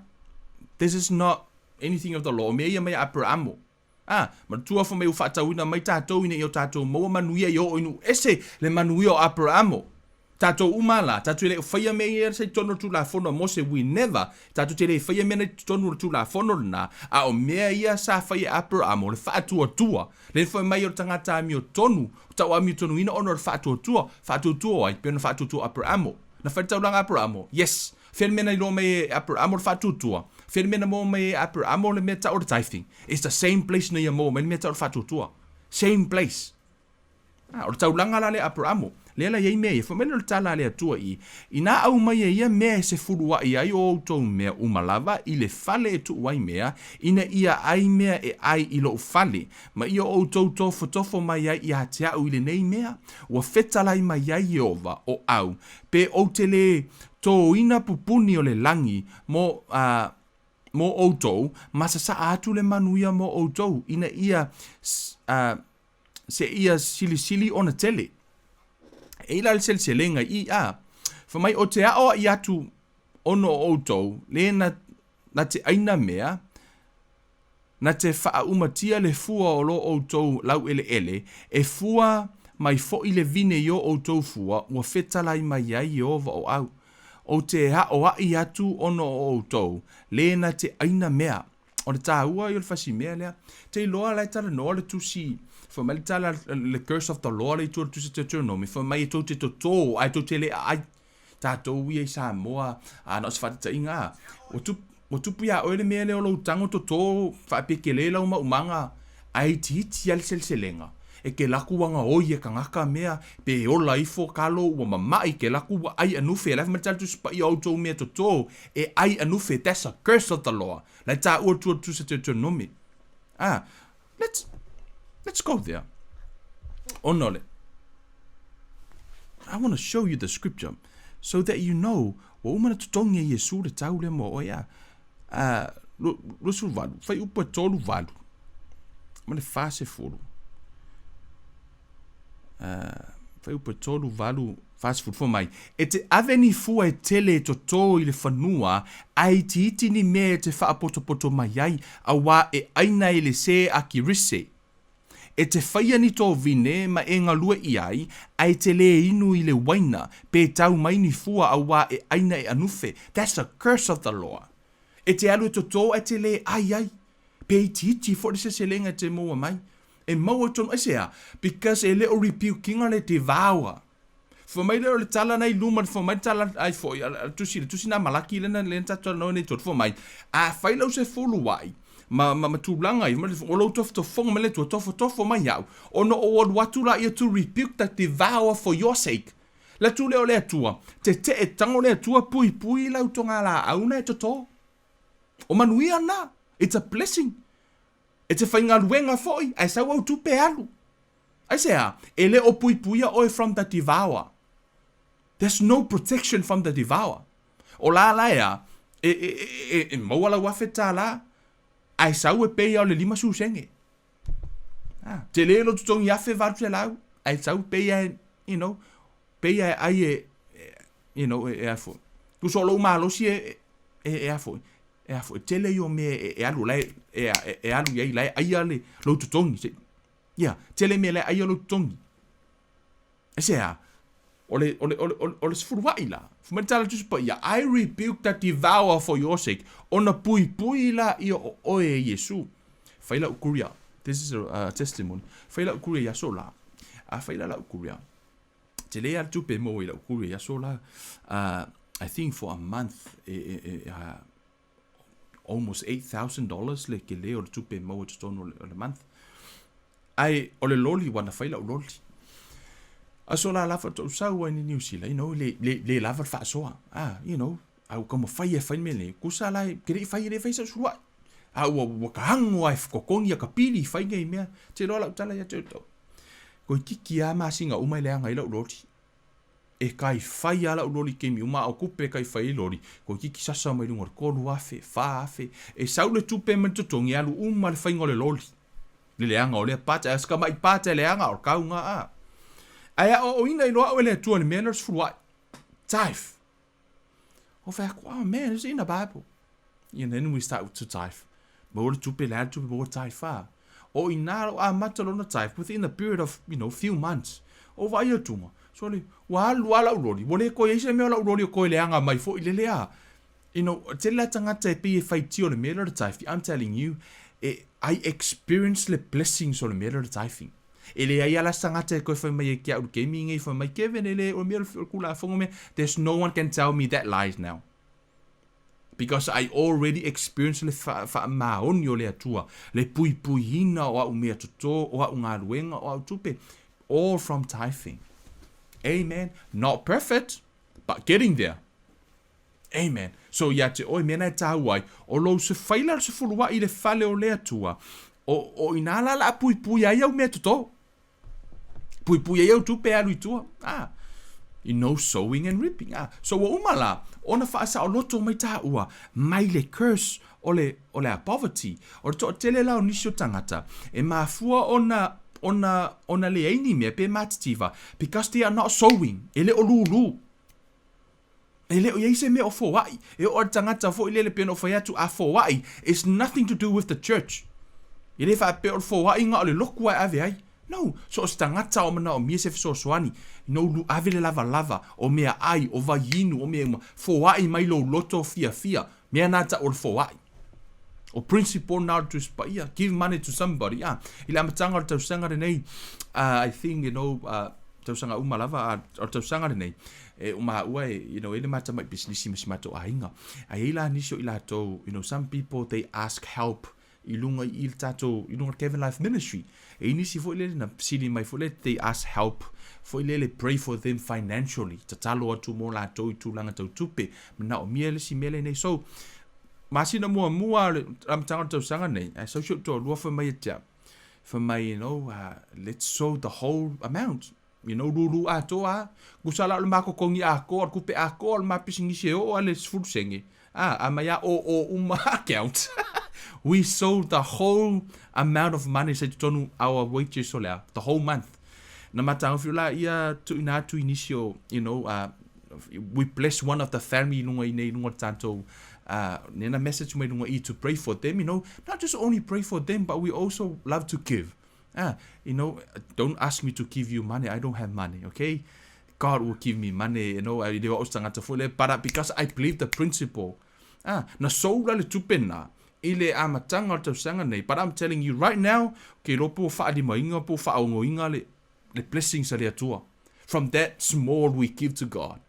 This is not anything of the law. O mea ia mai a Aperamo. A, manatua fai mai ua faatauina mai tatou ina ia o tatou maua manuia i oo i nuu ese le manuia o Aperamo. Tatou uma la, tatou te le o faia mea ia sa i totonu o le Tulafono a Mose, we never, tatou te le faia mea na i totonu o le Tulafono lena, a o mea ia sa fai e Aperamo, le faatuatua, le fai mai o le tagata amiotonu, tau amiotonuina ona o le faatuatua, faatuatua o ai? Pei ona faatuatua Aperamo. Na fai le taulaga Aperamo? Yes. Fea le mea na iloa mai e Aperamo le faatuatua? Fea le mea na maua mai e Aperamo le mea tau o le tithing? It's the same place na ia maua mai le mea tau o le faatuatua. Same place. Ah, o le taulaga la lea Aperamo. Lea la e i ai mea ia. Fai mai lea o le tala a le Atua i i, Inā aumaia ia mea e sefuluaʻi ai o outou mea uma lava i le fale e tuu ai mea, ina ia ai mea e ʻai i loʻu fale, ma ia outou tofotofo mai ai iā te aʻu i lenei mea, ua fetalai mai ai Ieova, ʻo au, pe ou te lē tōina pupuni o le lagi mo, a, mo ʻoutou, ma sasaʻa atu le manuia mo ʻoutou, ina ia, a, seia silisili ona tele. E i la le seleselega i i, a, fai mai, o te aʻoaʻi atu ono o ʻoutou, le na, na te ʻaina mea, na te faaʻumatia le fua o lo ʻoutou lauʻeleʻele, e fua mai foʻi le vine i o ʻoutou fua, ua fetalai mai ai Ieova o au. O te aʻoaʻi atu ono o ʻoutou, le na te ʻaina mea. O le tāua i o le fasimea lea. Te iloa la e talanoa le tusi, fai mai le tala, le curse of the law le i tua o le tusi Deuteronomy, fai mai e tou te totō ae tou te le aai. Tātou ia i Samoa, a na o se faataitaiga a, ua tupu, ua tupu iā oe le mea lea o lou tago totō faapekele lau maumaga, ae itiiti a le seleselega. E ke laku ua gaoi e kangaka mea, pe ola ifo kalo ua mamaʻi ke laku ua ʻai anufe, la e fai mai le tala tusi paia o outou mea totō e ʻai anufe, that's a curse of the law. La e tāua tua tusa Deuteronomy. Ah, let's, let's go there. Ona o le, I want to show you the scripture so that you know ua uma na totogi e Iesu le tau lea mo oe a. Uh, 28, fai upu e 38 ma le 40. Uh, fai upu e 38, 40 fai mai. E te ave ni fua e tele e totō i le fanua, a itiiti ni mea e te faapotopoto mai ai, auā e ʻaina e le sē a Kirise. E te whaia ni tō vine ma e galue i ai, a e te lē inu i le waina, pe tau mai ni fua auā e ʻaina e anufe. That's a curse of the law. E te alu e totō ae te lē ai ai. Pe itiiti foʻi le seleselega e te maua mai. E maua tonu, aisea? Because e le o rebuke-ina le devourer. Fai mai lea o le tala na i luma, fai mai le tala ai foi, a le tusi, le tusi na Malaki lea na, lea na tatou talanoa nei tolu, fai mai, a fai lau sefulu ai, ma, ma, ma tulaga ia, o lou tofotofoga mai le Atua, tofotofo mai au, ona ou alu atu laia to rebuke the devourer for your sake. Le atu lea o le Atua, tetee tago le Atua, puipui lau togalaau na e toto. O manuia na, it's a blessing. E te faigaluega foi, ae sau au tupe alu. Aisea? E le o puipuia oe from the devourer. There's no protection from the devourer. O la la ea, e, e, e, e, e maua lau $1000, ae sau e pei o le 50 sene. Ah, tele lo totogi $1800, ae sau pei e, you know, pei e ai e, you know, e, e a foi. Tusa o lou malosi e, e, e a foi. E a foi, tele i o mea e, e alu la e, e, e, e alu i ai la e aia le lou totogi. Se, Ia, tele mea la e aia lou totogi. Aisea? O le, o le, o le, o le, o le sefuluaʻi la. Fai mai le tala Tusi Paia, I rebuke the devourer for your sake. Ona puipui la ia o oe e Iesu. Fai lau courier. This is a testimony. Fai lau courier i aso la. A fai la lau courier. Tele a le tupe maua i lau courier i aso la. I think for a month, e, e, e, almost $8,000 le tele o le tupe e maua i totonu o le month. Ae o le loli, ua na fai lau loli. Aso la la faatoa ou sau ai ni New Zealand, you know, le, le, le lava le faasoa. Ah, you know, a ua taumafai e fai le mea nei. Kusa la, ke le i fai, e le fai sau suluai. A ua, ua kahago a e totogi a ka pili i fai nei mea. Te iloa lau tala ia te outou. Toeititi lava masina uma e leaga ai lau loli. E kai fai a lau loli i taimi uma, a o tupe e kai fai ai loli, toeititi sasa mai luga o le 3,000, 4,000. E sau le tupe mai le totogi e alu uma le faiga o le loli. Le leaga o lea part, ae o se tamai part e leaga, o le kauga a. Ae aoaoina i loa au e le Atua i le mea lea o le sefuluai. Tithe. Ou fai atu, oh man, it's in the Bible. And then we start to tithe. Maua le tupe, le a le tupe, maua tithe a. O inā lou amata lona tithe, within a period of, you know, few months, o vaai atuga, sorry, ua alu a lau loli, ua le toe i ai se mea o lau loli o toe leaga mai foi lele a. You know, tele la tagata e pei e faitio le mea lea o le tithe, I'm telling you, e, I experience le blessings o le mea lea o le tithing. E leai a la se tagata e toe fai mai ai ki au i le taimi lenei, fai mai, Kevin, e le, o le mea o le Tulafono mea, there's no one can tell me that lies now. Because I already experienced le faamaoni o le Atua, le puipuiina o au mea toto, o au galuega, o au tupe, all from tithing. Amen. Not perfect, but getting there. Amen. So ia te oe mea na e tāua ai, o lou se whaila o se fuluai i le fale o le Atua, o, o inā la la puipui ai au mea totō. Puipui ai au tupe alu i tua. Ah, you know sowing and reaping. Ah, so ua uma la, ona faasaoloto mai tāua, mai le curse o le, o le a poverty. O le toatele la o nisi o tagata, e mafua ona, ona, ona leai ni mea pe matitiva, because they are not sowing, e le o lūlū. E le o i ai se mea o foai. E oo a le tagata foi lele pei ona ou fai atu, a foai, it's nothing to do with the church. E le faapea o le foaiga o le loku lava e ave ai. No, so o se tagata o manaomia se fesoasoani, no lu ave le lavalava, o meaai, o vaiinu, o mea uma, foai mai lou loto fiafia, mea na tau o le foai. O principle na o le Tusi Paia, give money to somebody. Ah, i le amataga o le tausaga lenei, uh, I think, you know, uh, tausaga uma lava, a o le tausaga lenei, e o maua e, you know, e le mata mai pisinisi ma si matou aiga. A i ai la nisi o i latou, you know, some people they ask help i lunga i le tatou, i lunga o le Kevin Life Ministry. E i nisi foi lele na fesili mai foi lele, they ask help foi lele, pray for them financially, tatalo atu mo latou i tulaga tau tupe, manaomia le isi mea lenei. So, masina muamua o le amataga o le tausaga nei, ae sau si ou toalua fai mai ia te au, fai mai, you know, uh, let's sow the whole amount. You know, lūlū atoa a. Kusa la o le makokogi atoa, o le kupe atoa o le ma pisinisi e oo a le sefulu sene. A, a mai a o o uma account. We sold the whole amount of money sa i totonu our wages o lea, the whole month. Na matagofie la ia tuuina atu i nisi o, you know, uh, we bless one of the family i lunga i nei lunga o le tatou uh, nena message mai lunga i to pray for them, you know, not just only pray for them, but we also love to give. Ah, you know, don't ask me to give you money. I don't have money, okay? God will give me money, you know, I le o tangata foi le, but uh, because I believe the principle. Ah, na soula le tupe na i le amataga o le tausaga nei, but I'm telling you right now, ke iloa po o faalimaina po o faaogoina le, le blessings a le Atua. From that small we give to God.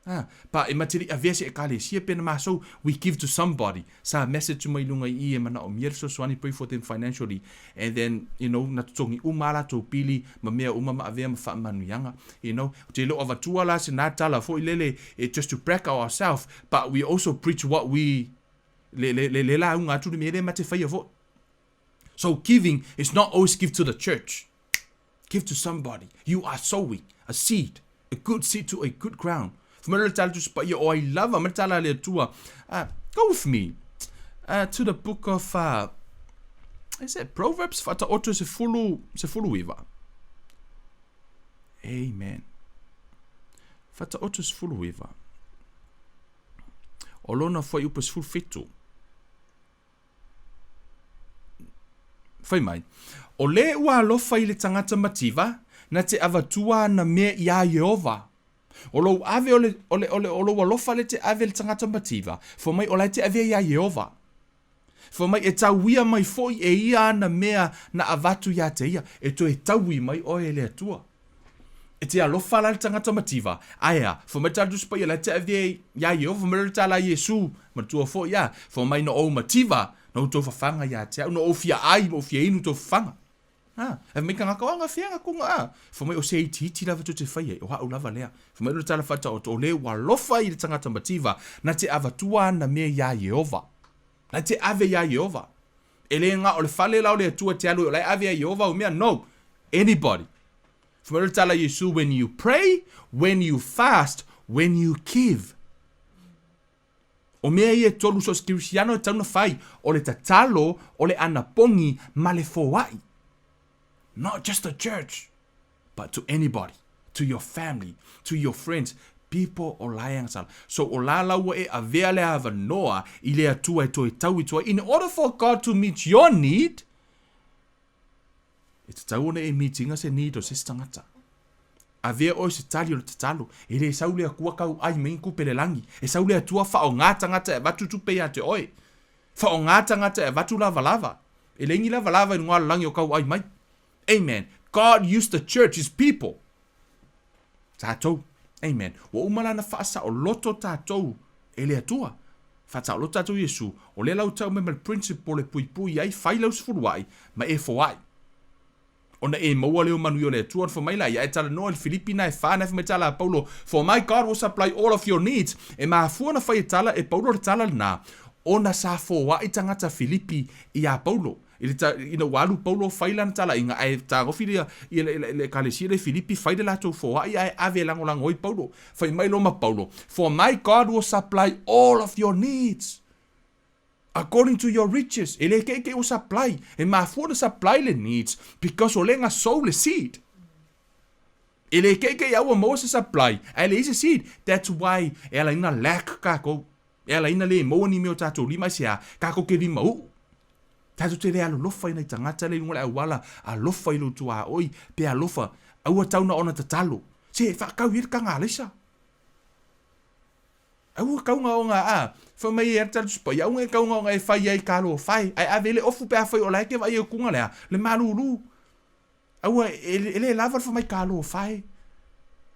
Ah, pa e ma te le avea se ekalesia pe na maso, we give to somebody. Sa message mai lunga i i e manaomia le fesoasoani, pray for them financially. And then, you know, na totogi uma a latou pili ma mea uma ma avea ma faamanuiaga. You know, ou te le o avatua la se na tala foi lele e just to brag ourselves, but we also preach what we le le le le lauga atu le mea lea ma te faia foi. So giving is not always give to the church. Give to somebody. You are sowing a seed, a good seed to a good ground. Fai mai le tala Tusi Paia o ai lava ma le tala a le Atua. Uh, go with me uh, to the book of uh, is it Proverbs whataoto se fulu se fulu iwa. Amen. Whataoto se fulu iwa. O lona foi upa se fulu fitu. Fai mai, O le ua alofa i le tagata mativa, na te avatua ana mea iā Ieova. O lou ave o le, o le, o le, o lou alofa le te ave i le tagata mativa, fai mai o la e te avea iā Ieova. Fai mai e tauia mai foi e ia ana mea na avatu iā te ia, e toe taui mai oe e le Atua. E te alofa la le tagata mativa, ae a, fai mai tala Tusi Paia la te avea iā Ieova, fai mai le tala a Iesu, matua foi a, fai mai na ou mativa, na outou fafaga ia te au, na ou fia ai ma ou fia inu tou fafaga. A, fai mai tagata, o aga fea aga kuga a, fai mai o se itiiti lava tou te fai ai, o a'u lava lea. Fai mai le tala faataoto, o le ua alofa i le tagata mativa, na te avatua ana mea iā Ieova. Na te ave iā Ieova. E le ga o le fale la o le Atua te alu ai, o la e ave iā Ieova au mea, no, anybody. Fai mai le tala a Iesu, when you pray, when you fast, when you give. O mea ia e tolu so o se Kerisiano e tatau ona fai, o le tatalo, o le anapogi, ma le foai. Not just the church, but to anybody, to your family, to your friends, people o la e agasala. So o la la ua e avea le avanoa i le Atua e toe tau i tua. In order for God to meet your need, e tatau ona e meetinga se need o se isi tagata. Avea oe se tali o le tatalo. E le sau le Atua kau ai mai kupe le lagi. E sau le Atua whaonga tagata e avatu tupe ia te oe. Whaonga tagata e avatu lavalava. E leai ni lavalava i luga o le lagi o kau ai mai. Amen. God used the church, his people. Tatou. Amen. Ua uma la na faasaoloto tatou e le Atua. Faasaoloto tatou i Iesu. O lea la ua tau mai ma le principle e puipui ai, fai lau sefuluai, ma e foai. Ona e maua lea o manuia o le Atua. Ona fai mai laia, ae talanoa i le Filipi na e fa, na e fai mai tala a Paulo, For my God will supply all of your needs. E mafua ona fai e tala e Paulo le tala lena, ona sa foai tagata Filipi iā Paulo. I le ta, ina ua alu Paulo fai lana talaiga, ae tagofi le, ia le, le, le ekalesia le Filipi fai le latou foai ae ave e lagolago ai Paulo. Fai mai loa ma Paulo, For my God will supply all of your needs. According to your riches, e le keikei ua supply, e mafua ona supply le needs because o lea na sow le seed. E le keikei a ua maua se supply, ae leai se seed. That's why e ala ai ona lack kakou. E ala ai ona le maua ni mea o tatou lima aisea, kakou ke lima uu. Tatou te le alolofa i nai tagata lea i luga o le auala, alofa i lou tuaoi, pe alofa, aua tau na ona tatalo. Se, faatau ia le taga alaisa. Aua kauga ona a, fai mai e ala tusi paia, aua ne kauga ona e fai ai talofa e, ae ave le ofu pe afai o la e te vaai atu na le a, le malulu. Aua e, e le lava le fai mai talofa e.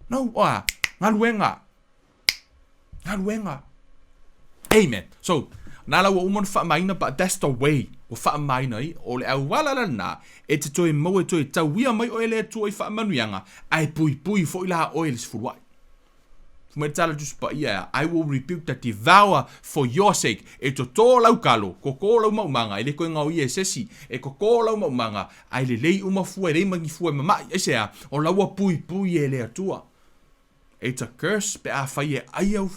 No, o a, galuega. Galuega. Amen. So, na la ua uma ona faamaina, but that's the way ua faamaina ai, o le auala la lena, e te toe maua e toe tauia mai oe le Atua i faamanuiaga, ae puipui foi la oe i le sefuluai. Fai mai le tala Tusi Paia, I will rebuke the devourer for your sake. E totō lau kalo, koko lau maumaga, e le toe gaoia e sesi. E koko lau maumaga, ae lelei uma fua, e leai ma ni fua e mama'i. Aisea? O la ua puipui e le Atua. It's a curse pe afai e ai au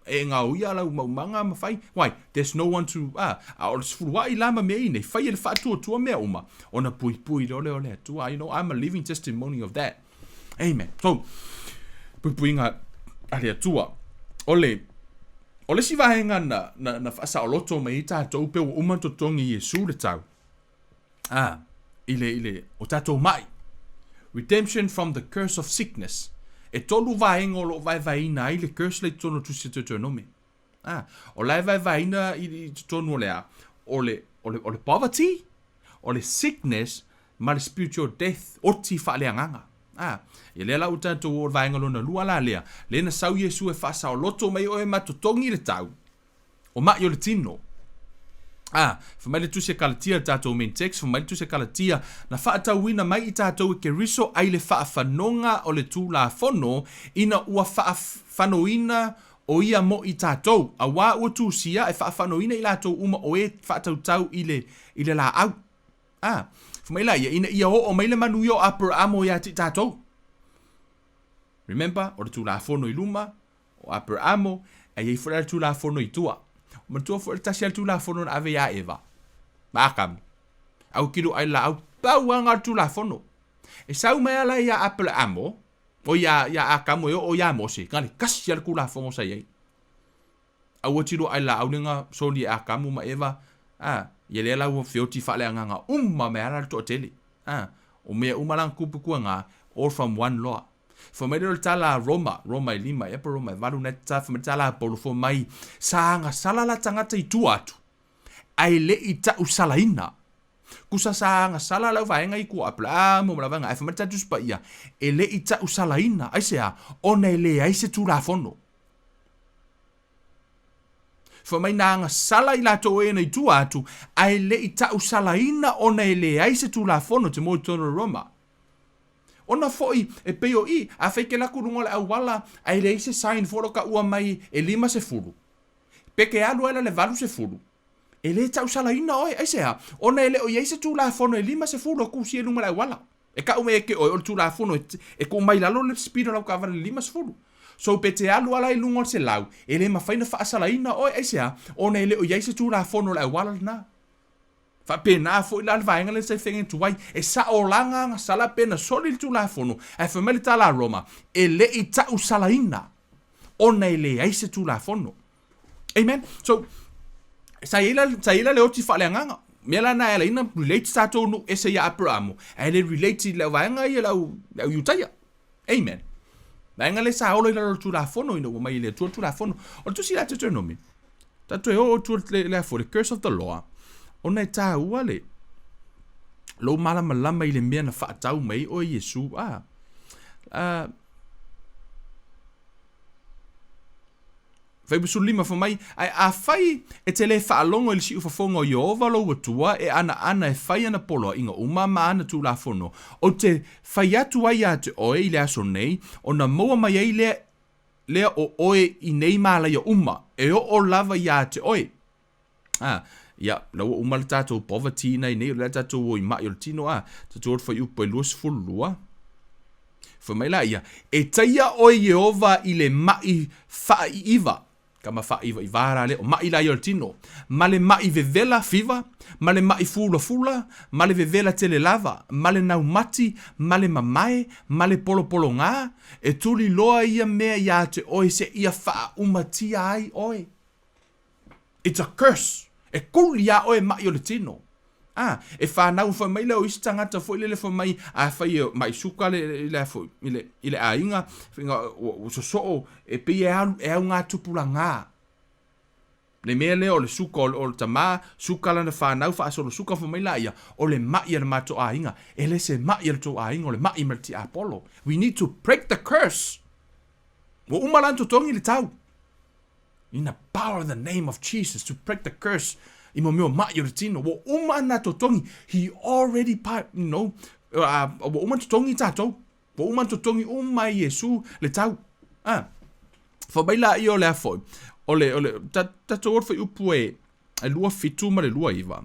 e gaoia lau maumaga ma fai. Why? There's no one to, ah, a o le sefulua'i la ma mea i nei, fai e le faatuatua mea uma, ona puipui loa lea o le Atua. You know, I'm a living testimony of that. Amen. So, puipuiga a le Atua. O le, o le isi vaega na, na, na faasaoloto mai ai tatou pe ua uma ona totogi e Iesu le tau. Ah, i le, i le, o tatou mai. Redemption from the curse of sickness. E tolu vaega o lo o vaevaeina ai le curse le i totonu o Tusi Deuteronome. Ah, o la e vaevaeina i, i totonu o le a, o le, o le, o le poverty, o le sickness ma le spiritual death, oti faaleagaga. A, ia lea la ua tatou oo i le vaega lona lua la lea, lea na sau Iesu e faasaoloto mai oe ma totogi le tau o maʻi o le tino. A, fai mai le Tusi a Kalatia, le tatou main text, fai mai le Tusi a Kalatia, na faatauina mai i tatou e Keriso ai le faafanoga o le Tulafono ina ua faafanoina o ia mo i tatou, auā ua tusia e faafanoina i latou uma o e faatautau i le, i le laau. A, fai mai la ia, ina ia oo mai le manuia o Aperamo ia te i tatou. Remember, o le Tulafono i luma, o Aperamo, ae i ai foi la le Tulafono i tua. Manatua foi le tasi a le Tulafono na ave iā Eva, ma Akamu. Au kilo ai laau, pau lava na o le Tulafono. E sau mai lava la iā Aperamo, o iā, iā Akamu e oo iā Mose, na le tasi lava le Tulafono sa i ai. Aua tilo ai laau le na soli e Akamu ma Eva, a, ia lea la ua feoti faaleagaga uma mai ala le toatele. A, o mea uma la na tupu tua na, all from one loa. Fai mai lea o le tala a Roma, Roma e lima ea po Roma e valu na e fai mai le tala a Paulo fai mai, sa agasala la tagata i tua atu, ae le i tausalaina. Kusa sa agasala lau vaega i tua Aperamo ma lau vaega, ae fai mai le tala Tusi Paia, e le i tausalaina, aisea? Ona e leai se Tulafono. Fai mai na agasala i latou e na i tua atu, ae le i tausalaina ona e leai se Tulafono te moe i totonu o Roma. Ona foi, e pei o i, afai ke laku luga o le auala, ae leai se sign foi lo taua mai e 50, pe ke alu ai la le 80, e le tausalaina oe. Aisea? Ona e le o i ai se Tulafono e 50 e kusia i luga o le auala. E kau mai e ke oe o le Tulafono e, e tuu mai lalo le speed o lau taavale i le 50. So pe te alu ala i luga o le 100, e le mafai ona faasalaina oe. Aisea? Ona e le o i ai se Tulafono o le auala lena. Faapena foi la le vaega lea sa i feagai atu ai, e sao la agasala pe na soli le Tulafono, ae fai mai le tala a Roma, e le i tausalaina ona e leai se Tulafono. Amen. So, sa i ai la, sa i ai la le oti faaleagaga. Mea la na e ala ai na relate tatou nuu ese ia Aperamo, ae le relate i le vaega ia le au, le au Iutaia. Amen. Vaega le sa ola i lalo o le Tulafono ina ua mai e le Atua le Tulafono. O le tusi la Deuteronomy, tatou e oo atu le, le, le curse of the law, ona e tāua le lou malamalama i le mea na faatau mai ai oe Iesu. Ah, ah, Fuaiupu 15 fai mai, Ae afai e te lē faalogo i le siufofoga o Ieova lou Atua e anaana e fai ana poloaiga uma ma ana tulafono, ou te fai atu ai ia te oe i le aso nei, ona maua mai ai lea lea o oe i nei malaia uma, e oo lava ia te oe. A, ia, la ua uma le tatou poverty na i nei, o lea tatou o i ma'i o le tino, a, tatou o le fuaiupu e 22. Fai mai la ia, e taia oe Ieova i le ma'i faaiiva, kama faaivaivā la lea, o ma'i la ia o le tino, ma le ma'i vevela, fever, ma le ma'i fulafula, ma le vevela tele lava, ma le naumati, ma le mamae, ma le polopologā, e tuliloa ia mea iā te oe seia faaumatia ai oe. It's a curse. E kuli iā oe maʻi o le tino. A, e whanau fai mai lea o isi tagata foi lele fai mai, afai e maʻi suka le, i le, foi, i le, i le aiga, faiga, ua, ua sosoo, e pei e alu, e au ngā tupulagā. Le mea lea o le suka o le, o le tamā, suka lana whanau, faasolo suka fai mai laia, o le maʻi a le matou aiga. E le se maʻi a le tou aiga, o le maʻi ma le tiapolo. We need to break the curse. Ua uma la ona totogi le tau. In the power of the name of Jesus to break the curse i mo mea o maʻi o le tino. Ua uma ona totogi. He already pa, you know, ua uma ona totogi tatou. Ua uma ona totogi uma e Iesu le tau. Ah. Fai mai laia o le a foi. O le, o le, ta, tatou o le fuaiupu e, e 27 ma le 29.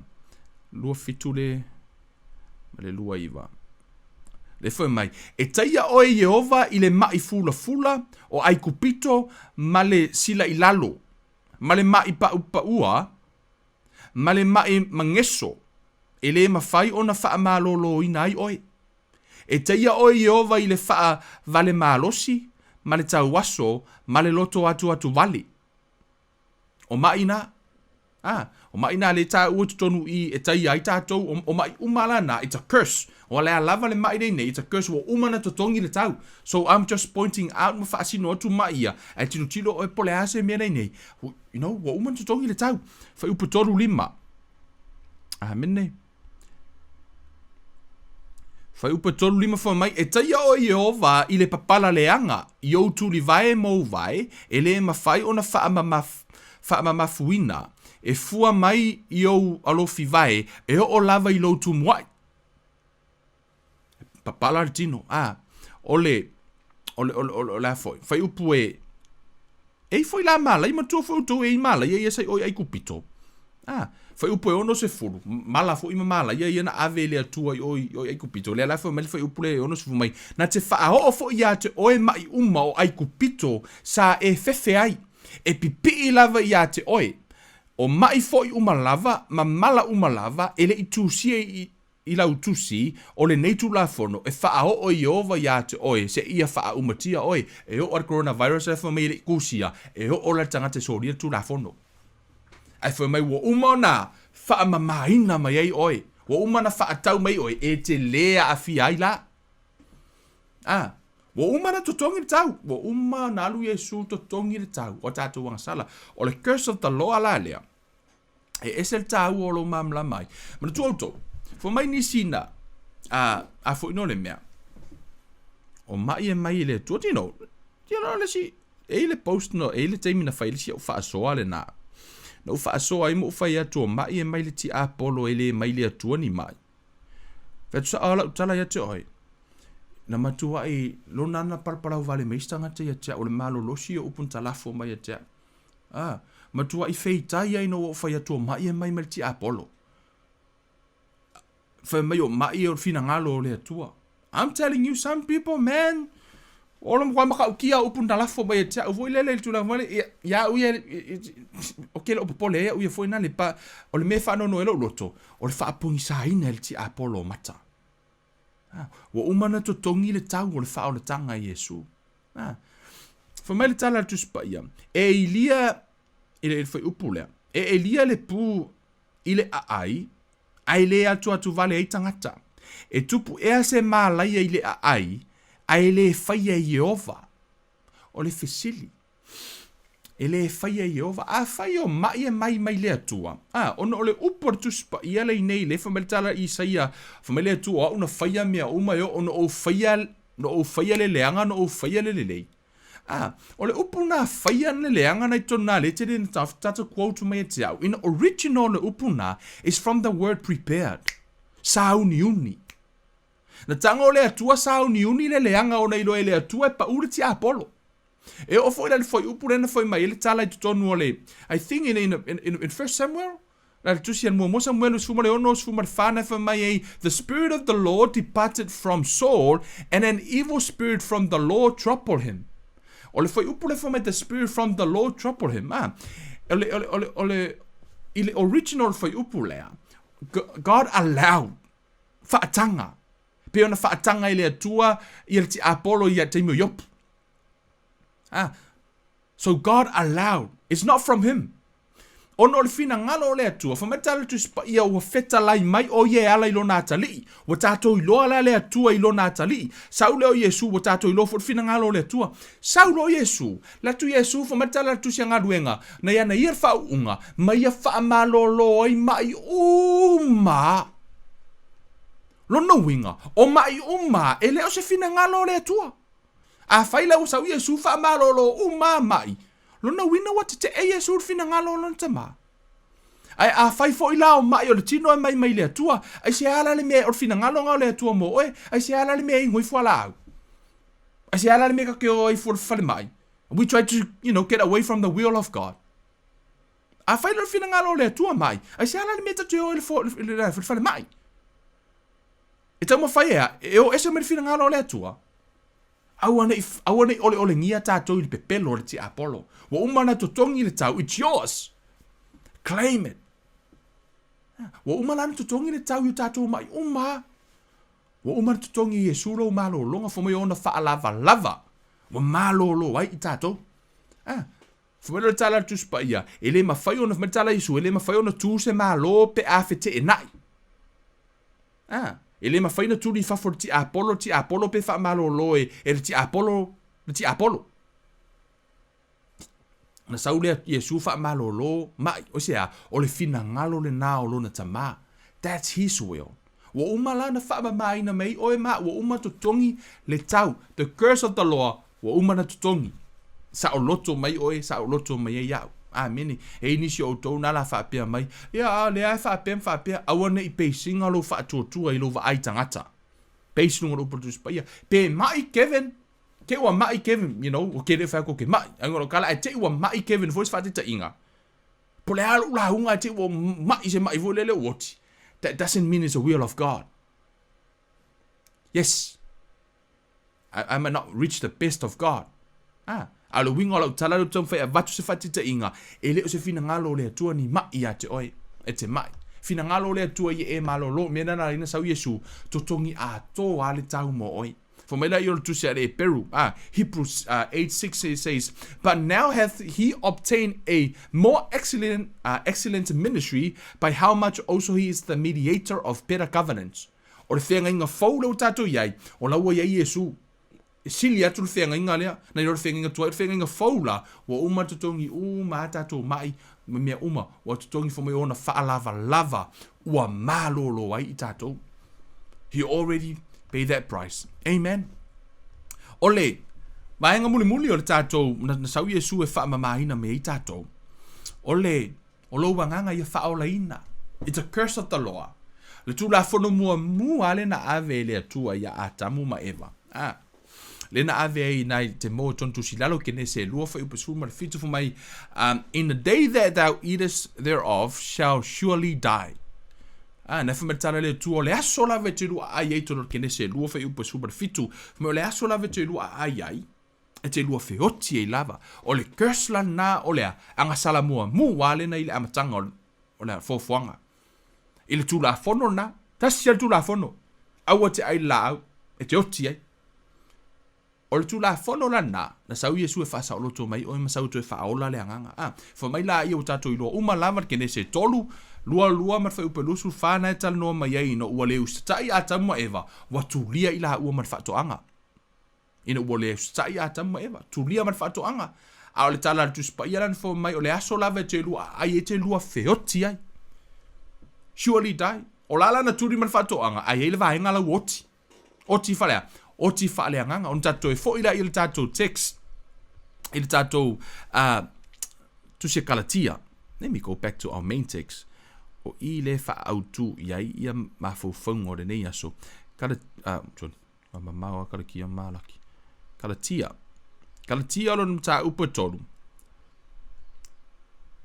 27 le, ma le 29. Le fai mai, e taia oe Ieova i le maʻi fulafula o ʻAigupito ma le sila i lalo, ma le maʻi paʻupaʻua, ma le maʻi mageso, e lē mafai ona faamalōlōina ai oe. E taia oe Ieova i le faavale malosi, ma le tauaso, ma le loto atuatu wale. O maʻi nā. A, o maʻi nā lē taua i totonu i e taia ai tātou, o, o maʻi uma la nā, it's a curse. O le a lava le maʻi nei nei, it's a curse, ua uma na totogi le tau. So I'm just pointing out ma faasino atu maʻi ia, ae tilotilo oe po o le a se mea nei nei, you know, ua uma na totogi le tau. Fuaiupu 35. Amene. Fuaiupu 35 fai mai, E taia oe Ieova i le papala leaga, i ou tulivae ma ou vae, e lē mafai ona faamamafuina, e fua mai i ou alofivae, e oo lava i lou tumuaʻi. Papala le tino, a, o le, o le, o le, o le, o le a foi, fuaiupu e, e i foi la malaia, manatua foi outou e i malaia ia sa i o i Aikupito. A, fuaiupu e 60, mala foi ma malaia ia na ave e le Atua i o i, o i Aikupito. Lea la fai mai le fuaiupu lea e 60 mai, na te faaoo foi ia te oe maʻi uma o Aikupito sa e fefe ai, e pipii lava ia te oe, o maʻi foi uma lava ma mala uma lava e le i tusia i, I lau tusi, o lenei Tulafono, e faaoo e Ieova iā te oe, seia faaaumatia oe, e oo a le coronavirus la e fai mai e le i kusia, e oo la le tagata e solia le Tulafono. Ae fai mai ua uma ona faamamaina mai ai oe, ua uma ona faatau mai oe, e te lē aafia ai la. A, ua uma ona totogi le tau, ua uma ona alu Iesu totogi le tau o a tatou agasala. O le curse of the law la lea, E ese le tāua o lou māmalama ai. Manatua outou, fai mai nisi na, a, a foi no le mea, o maʻi e mai e le Atua. Do you know, do you know le isi, e i le post no, e i le taimi na fai le isi au faasoa lenā. Na ou faasoa ai ma ou fai atu o maʻi e mai le tiapolo e le mai le Atua ni maʻi. Fai atu sao lau tala ia te oe. Na matuai lona ana palapalau vale mai isi tagata ia te au, o le malolosi o upu na talafo mai ia te au. Ā, matuai feitai ai ina ua ou fai atu o maʻi e mai mai le tiapolo. Fai mai o maʻi o le finagalo o le Atua. I'm telling you some people man, o le matua matautia upu na lafo mai ia te au foi lele i le tulaga foi lele, ia, ia au ia, o ke le o popole ai au ia foi nale, pa, o le mea e faanoanoa ai lou loto, o le faapogisaina e le tiapolo o mata. Ā, ua uma ona totogi le tau o le faaolataga e Iesu. Ā, fai mai le tala a le Tusi Paia, e ilia, i le fuaiupu lea, e elia le pū i le aai, ae le atuatu vale ai tagata. E tupu ea se malaia i le aai, ae le faia e Ieova? O le fesili, e lē faia e Ieova. Afai o maʻi e mai mai le Atua, a, ona o le upu a le Tusi Paia lea i nei, lea fai mai le tala a Isaia, fai mai le Atua, o au na faia mea uma e oo na ou faia, na ou faia le leaga, na ou faia le lelei. A, o le upu na faia le leaga na i totonu na lea e te le na tatou quote mai ia te au, in original le upu na is from the word prepared, sauniuni. Na tago le Atua sauniuni le leaga ona iloa e le Atua e pau le tiapolo. E oo foi la i le fuaiupu lea na fai mai ai le tala i totonu o le, I think in, in, in, in First Samuel, la le tusi a le muamua Samuelu 16, 14 na fai mai ai, The spirit of the Lord departed from Saul, and an evil spirit from the Lord troubled him. O le fuaiupu lea fai mai, the spirit from the Lord troubled him. Ah, o le, o le, o le, o le, i le original fuaiupu lea, God allowed, faataga, pei ona faataga e le Atua ia le tiapolo ia taimi o Iopu. Ah, so God allowed. It's not from him. Ona o le finagalo o le Atua, fai mai le tala o le Tusi Paia ua fetalai mai ʻo ia e ala i lona atalii. Ua tatou iloa la le Atua i lona atalii. Sau lea o Iesu, ua tatou iloa foi le finagalo o le Atua. Sau loa Iesu, le atu Iesu, fai mai le tala o le Tusi a Galuega, na ia na ia le faauuga, ma ia faamalolo ai maʻi uma. Lona uiga, o maʻi uma e le o se finagalo o le Atua. Afai la ua sau Iesu faamalolo uma maʻi, lona uiga ua teteʻe Iesu i le finagalo o lona Tama. Ae afai foi la o maʻi o le tino e mai mai le Atua, aisea la le mea o le finagalo na o le Atua mo oe, aisea la le mea e inu ai fualaau? Aisea la le mea tatou te o ai fua i le falemai? We try to, you know, get away from the will of God. Afai la o le finagalo o le Atua mai, aisea la le mea tatou te o ai i le falemai? E taumafai e a? E o ese mai le finagalo o le Atua? Aua ne i, aua ne i oleolengia tatou i le pepelo o le tiapolo. Ua uma ona totogi le tau, it's yours. Claim it. Ua uma la ona totogi le tau i o tatou mai uma. Ua uma ona totogi e Iesu lou malologa, fai mai ona faalavalava. Ua malolo ai i tatou. Ah, Fai mai le tala a le Tusi Paia, e le mafai ona, fai mai le tala a Iesu, e le mafai ona tu se Malo pe a feteenai. A, e le mafai ona tuli i fafo le tiapolo, le tiapolo pe faamalolo e, e le tiapolo, le tiapolo. Na sau lea Iesu faamalolo mai, o se a, o le finagalo lena o lona Tama. That's his will. Ua uma la na faamamaina mai oe ma ua uma totogi le tau, the curse of the law, ua uma na totogi. Saoloto mai oe, saoloto mai ai au. Amene. E i nisi o outou na la faapea mai, ia, a, lea e faapea ma faapea, aua ne i peisiga lou faatuatua i lou vaai tagata. Peisi luga o le upu a le Tusi Paia. Pe mai Kevin, te ua mai Kevin, you know, ua ke le whai ko ke mai. Ai ngolo kala, ai te ua mai Kevin foi se faataitaiga. Po le a lou lauga ai te ua mai se mai foi lele ua oti. That doesn't mean it's a will of God. Yes. I, I might not reach the best of God. Ah, a o le uiga o lau tala lea ou te taumafai e avatu se faataitaiga, e le o se finagalo o le Atua ni maʻi ia te oe, e te maʻi. Finagalo o le Atua ia e malolo, mea na na sau Iesu, totogi atoa le tau mo oe. Fai mai laia o le tusi a le Eperu, ah, Hebrews 8:6 it says, But now hath he obtained a more excellent, excellent ministry by how much also he is the mediator of better covenants. O le feagaiga fou lea ua tatou i ai, o la ua i ai Iesu. E sili atu le feagaiga lea, nai lo le feagaiga tuai, o le feagaiga fou la, ua uma totogi uma a tatou maʻi ma mea uma, ua totogi fai mai ona faalavalava ua malolo ai i tatou. He already paid that price. Amen. O le vaega mulimuli o le tatou, na, na sau Iesu e faamamaina mai ai tatou, o le O lou agaga ia faaolaina. It's a curse of the law. Le Tulafono muamua lea na ave e le Atua ia Atamu ma Eva. Ah. Le na ave ai nai te mo tonu tusi lalo ke nese lua fai upe sulu ma le fitu fo mai um, in the day that thou eatest thereof shall surely die. Ah, na fai mai tala le Atua o le aso lava e te lua ai ai tonu ke nese lua fai upe sulu ma le fitu. Fai mai o le aso lava e te lua ai ai e te lua feoti ai lava. O le curse la na o le agasala muamua lena i le amataga o le foafoaga. I le Tulafono lena, tasi lava le Tulafono, aua te ai le laau e te oti ai. O le Tulafono la lena, na sau Iesu e faasaoloto mai oe ma sau e toe faaola le agaga. A, fai mai la ia ua tatou iloa uma lava le Kenese 3, 2, 2 ma le fuaiupu 24 na e talanoa mai ai ina ua le usitai Atamu ma Eva, ua tulia i laua ma le faatoaga. Ina ua le usitai Atamu ma Eva, tulia ma le faatoaga. A o le tala a le Tusi Paia lana fai mai, o le aso lava e te lua aai e te lua feoti ai. Surely die. O la lana tuli ma le faatoaga, ae i ai le vaega la ua oti. Oti faalea? Oti faaleagaga. Ona tatou toe foi lea i le tatou text. i le tatou uh, tusi e Kalatia. Let me go back to our main text. O i le whaautu i ai ia mafaufauga o lenei aso. Kala, uh, sorry, mamao a Kalakia Malaki. Kalatia. Kalatia o lona mataupu e tolu.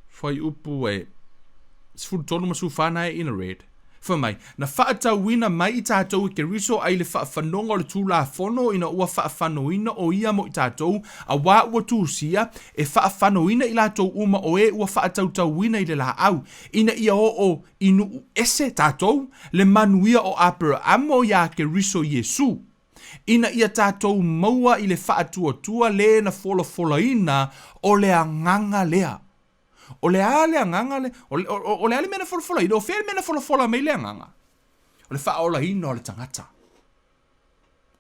Fuaiupu e 13 ma 14 na e ina red. Fai mai, na faatauina mai i tatou e Keriso ai le faafanoga o le Tulafono ina ua faafanoina o ia mo i tatou, auā ua tusia, e faafanoina i latou uma o e ua faatautauina i le laau, ina ia oo i nuu ese tatou, le manuia o Aperaamo iā Keriso Iesu, ina ia tatou maua i le faatuatua le na folafolaina o le agaga lea. O le a le agaga le, o, o, o le a le mea na folafolaina? O fea le mea na folafola mai le agaga? O le faaolaina o le tagata.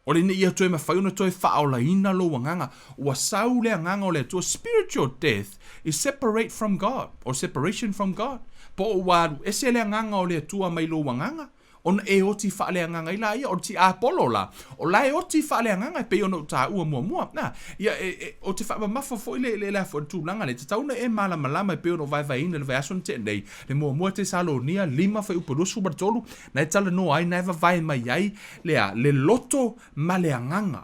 O le ina ia toe mafai ona toe faaolaina lou agaga. Ua sau le agaga o le Atua. Spiritual death is separate from God, or separation from God. Po o ua alu ese le agaga o le Atua mai lou agaga, ona e oti faaleagaga ai laia, o le tiapolo la, o la e oti faaleagaga e pei ona ou taua muamua. Na, ia, e, e, ou te faamamafa foi le, le, le, le tulaga lea, e tatau ona e malamalama e pei ona ou vaevaeina i le vaiaso na tea nei, le muamua Tesalonia 5 fuaiupu 23, na e talanoa ai, na e vavae mai ai le a, le loto ma le agaga.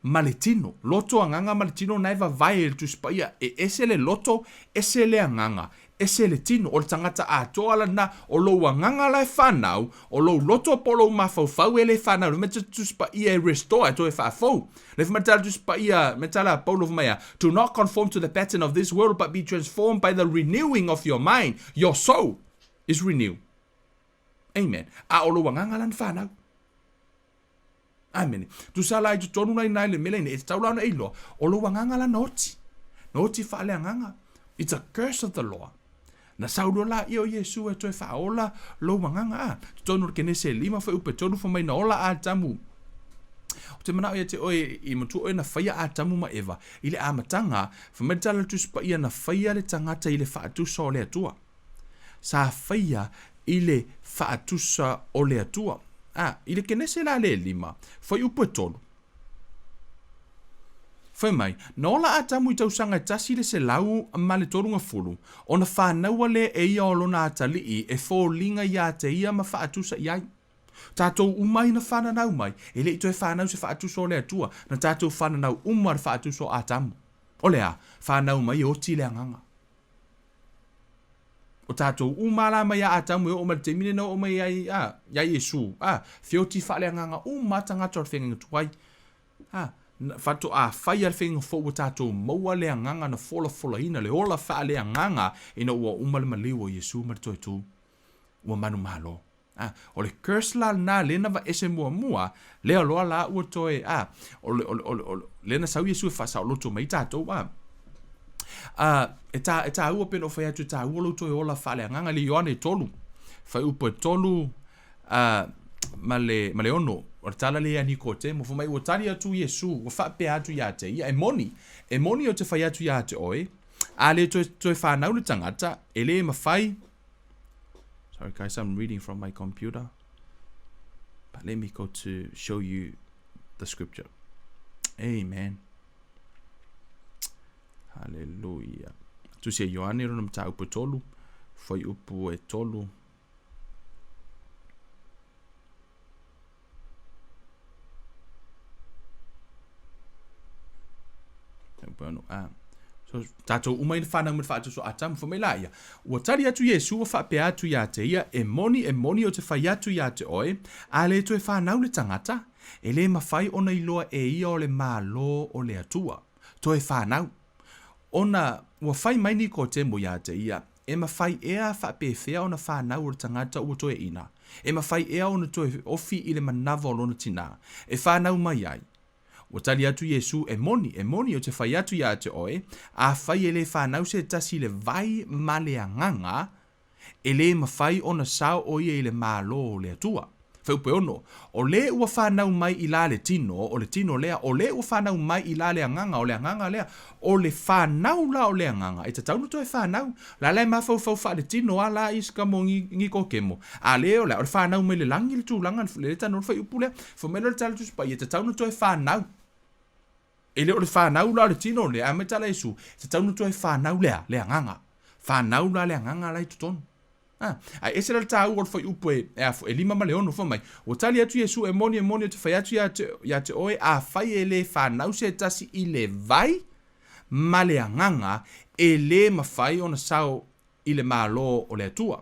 Ma le tino. Loto agaga ma le tino na e vavae e le Tusi Paia. E ese le loto, ese le agaga, ese le tino. O le tagata atoa lana, o lou agaga la e fanau, o lou loto po o lou mafaufau e le fanau. Le mea te Tusi Paia e restore, e toe faafou. Le fai mai le Tusi Paia, me tala a Paulo fai mai a, Do not conform to the pattern of this world, but be transformed by the renewing of your mind. Your soul is renewed. Amen. A o lou agaga la na fanau. Amene. Tusa la i totonu la inā i le mea lea, e tatau la ona e iloa, o lou agaga la na oti. Na oti faaleagaga. It's a curse of the law. Na sau loa laia o Iesu e toe faaola lou agaga. A, totonu o le Kenese e lima fuaiupu e tolu fai mai na ola Atamu. Ou te manao ia te oe i matua oe na faia Atamu ma Eva. I le amataga, fai mai le tala a le Tusi Paia na faia le tagata i le faatusa o le Atua. Sa faia i le faatusa o le Atua. A, i le Kenese la le lima, fuaiupu e tolu. Fai mai, na ola Atamu i tausaga e 130, ona fanaua lea e ia o lona atalii e foliga ia te ia ma faatusa i ai. Tatou uma ai na fananau mai, e le i toe fanau se faatusa o le Atua, na tatou fananau uma le faatusa o Atamu. O le a? Fanau mai e oti le agaga. O tatou uma la mai ia Atamu e oo mai le taimi lea na oo mai ai a, ia Iesu, a, feoti faaleagaga uma a tagata o le feagaiga tuai. A, faatoa faia le feagaiga fou ua tatou maua le agaga na folafolaina, le ola faaleagaga ina ua uma le maliu o Iesu ma le toe tu. Ua manumalo. A, o le curse la lena lea na vaese muamua, lea loa la ua toe, a, o le, o le, o le, o le, lea na sau Iesu e faasaoloto mai tatou, a. A, e, tā, e tāua pei ona ou fai atu, e tāua lou toe ola faaleagaga, le Ioane 3, fuaiupu e 3, a, ma le, ma le 6, o le tala lea ia Nikotemo, fai mai ua tali atu Iesu, ua faapea atu ia te ia, e moni, e moni ou te fai atu ia te oe, a le toe, toe fanau le tagata, e le mafai, Sorry guys, I'm reading from my computer. But let me go to show you the scripture. Amen. Hallelujah. Tusi e Ioane lona mataupu e tolu, fuaiupu e tolu. Ah. So, tātou uma i le whanau me le whaatuso a tamu, whamai la ia. Ua tali atu Iesu, ua faapea atu ia te ia, e moni, e moni o te whai atu ia te oe, a le toe whanau le tangata, e le mawhai ona iloa e ia o le Malo o le Atua. Toe whanau. Ona ua fai mai Nikotemo ia te ia, E mawhai ea faapefea ona whanau o le tangata ua toeaina? E mawhai ea ona toe ofi i le manawa o lona tinā, e whanau mai ai? Ua tali atu Iesu, E moni, e moni, ou te fai atu ia te oe, afai e le fanau se tasi i le vai ma le agaga, e le mafai ona sao o ia i le Malo o le Atua. Fuaiupu e ono, O le ua fanau mai i la le tino, o le tino lea, o le ua fanau mai i la le agaga, o le agaga lea, o le fanau la o le agaga, e tatau ona toe fanau. La la e mafaufau faaletino a la i ka mo Nikotemo. A le o le a, o le fanau mai le lagi le tulaga, le talanoa le fuaiupu lea. Fai mai loa le tala Tusi Paia, e tatau ona toe fanau. E le o le fanau la o le tino lea, a mai tala Iesu, e tatau ona toe fanau le a? Le agaga. Fanau la le agaga la i totonu. A, ae ese la le taua o le fuaiupu e, e, a, e 5 ma le 6, fai mai, Ua tali atu Iesu, E moni, e moni, ou te fai atu ia te, ia te oe, afai e le fanau se tasi i le vai ma le agaga, e le mafai ona sao i le Malo o le Atua.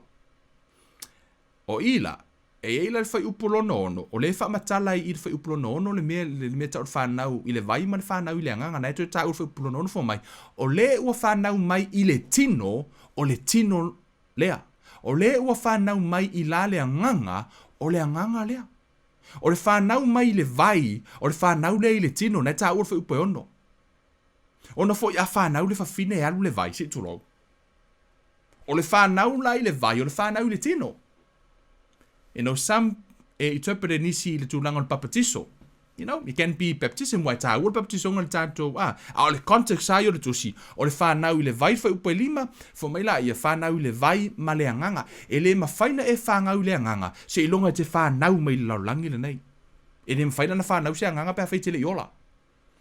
O i la, e i ai la le fuaiupu lona ono, o lea e faamatala ai i le fuaiupu lona ono le mea, le mea tau o le fanau i le vai ma le fanau i le agaga, na e toe taua le fuaiupu lona ono fai mai, o le ua fanau mai i le tino, o le tino lea. O le ua fanau mai i la le agaga, o le agaga lea. O le fanau mai i le vai, o le fanau lea i le tino, na e taua le fuaiupu e ono. Ona foi a fanau le fafine e alu le vai, se i tulou. O le fanau la i le vai, o le fanau i le tino. You know, some e interpret e nisi i le tulaga o le papatiso. You know, it can be baptism, wai tāua le baptisoga le tātou, a, a o le context ai o le tusi, o le fanau i le vai fuaiupu e lima, fai mai la ia fanau i le vai ma le agaga. E le mafai na e fangau i le agaga, seiloga e te fanau mai i le lalolagi lenei. E le mafai la na fanau se agaga pe afai e te le i ola.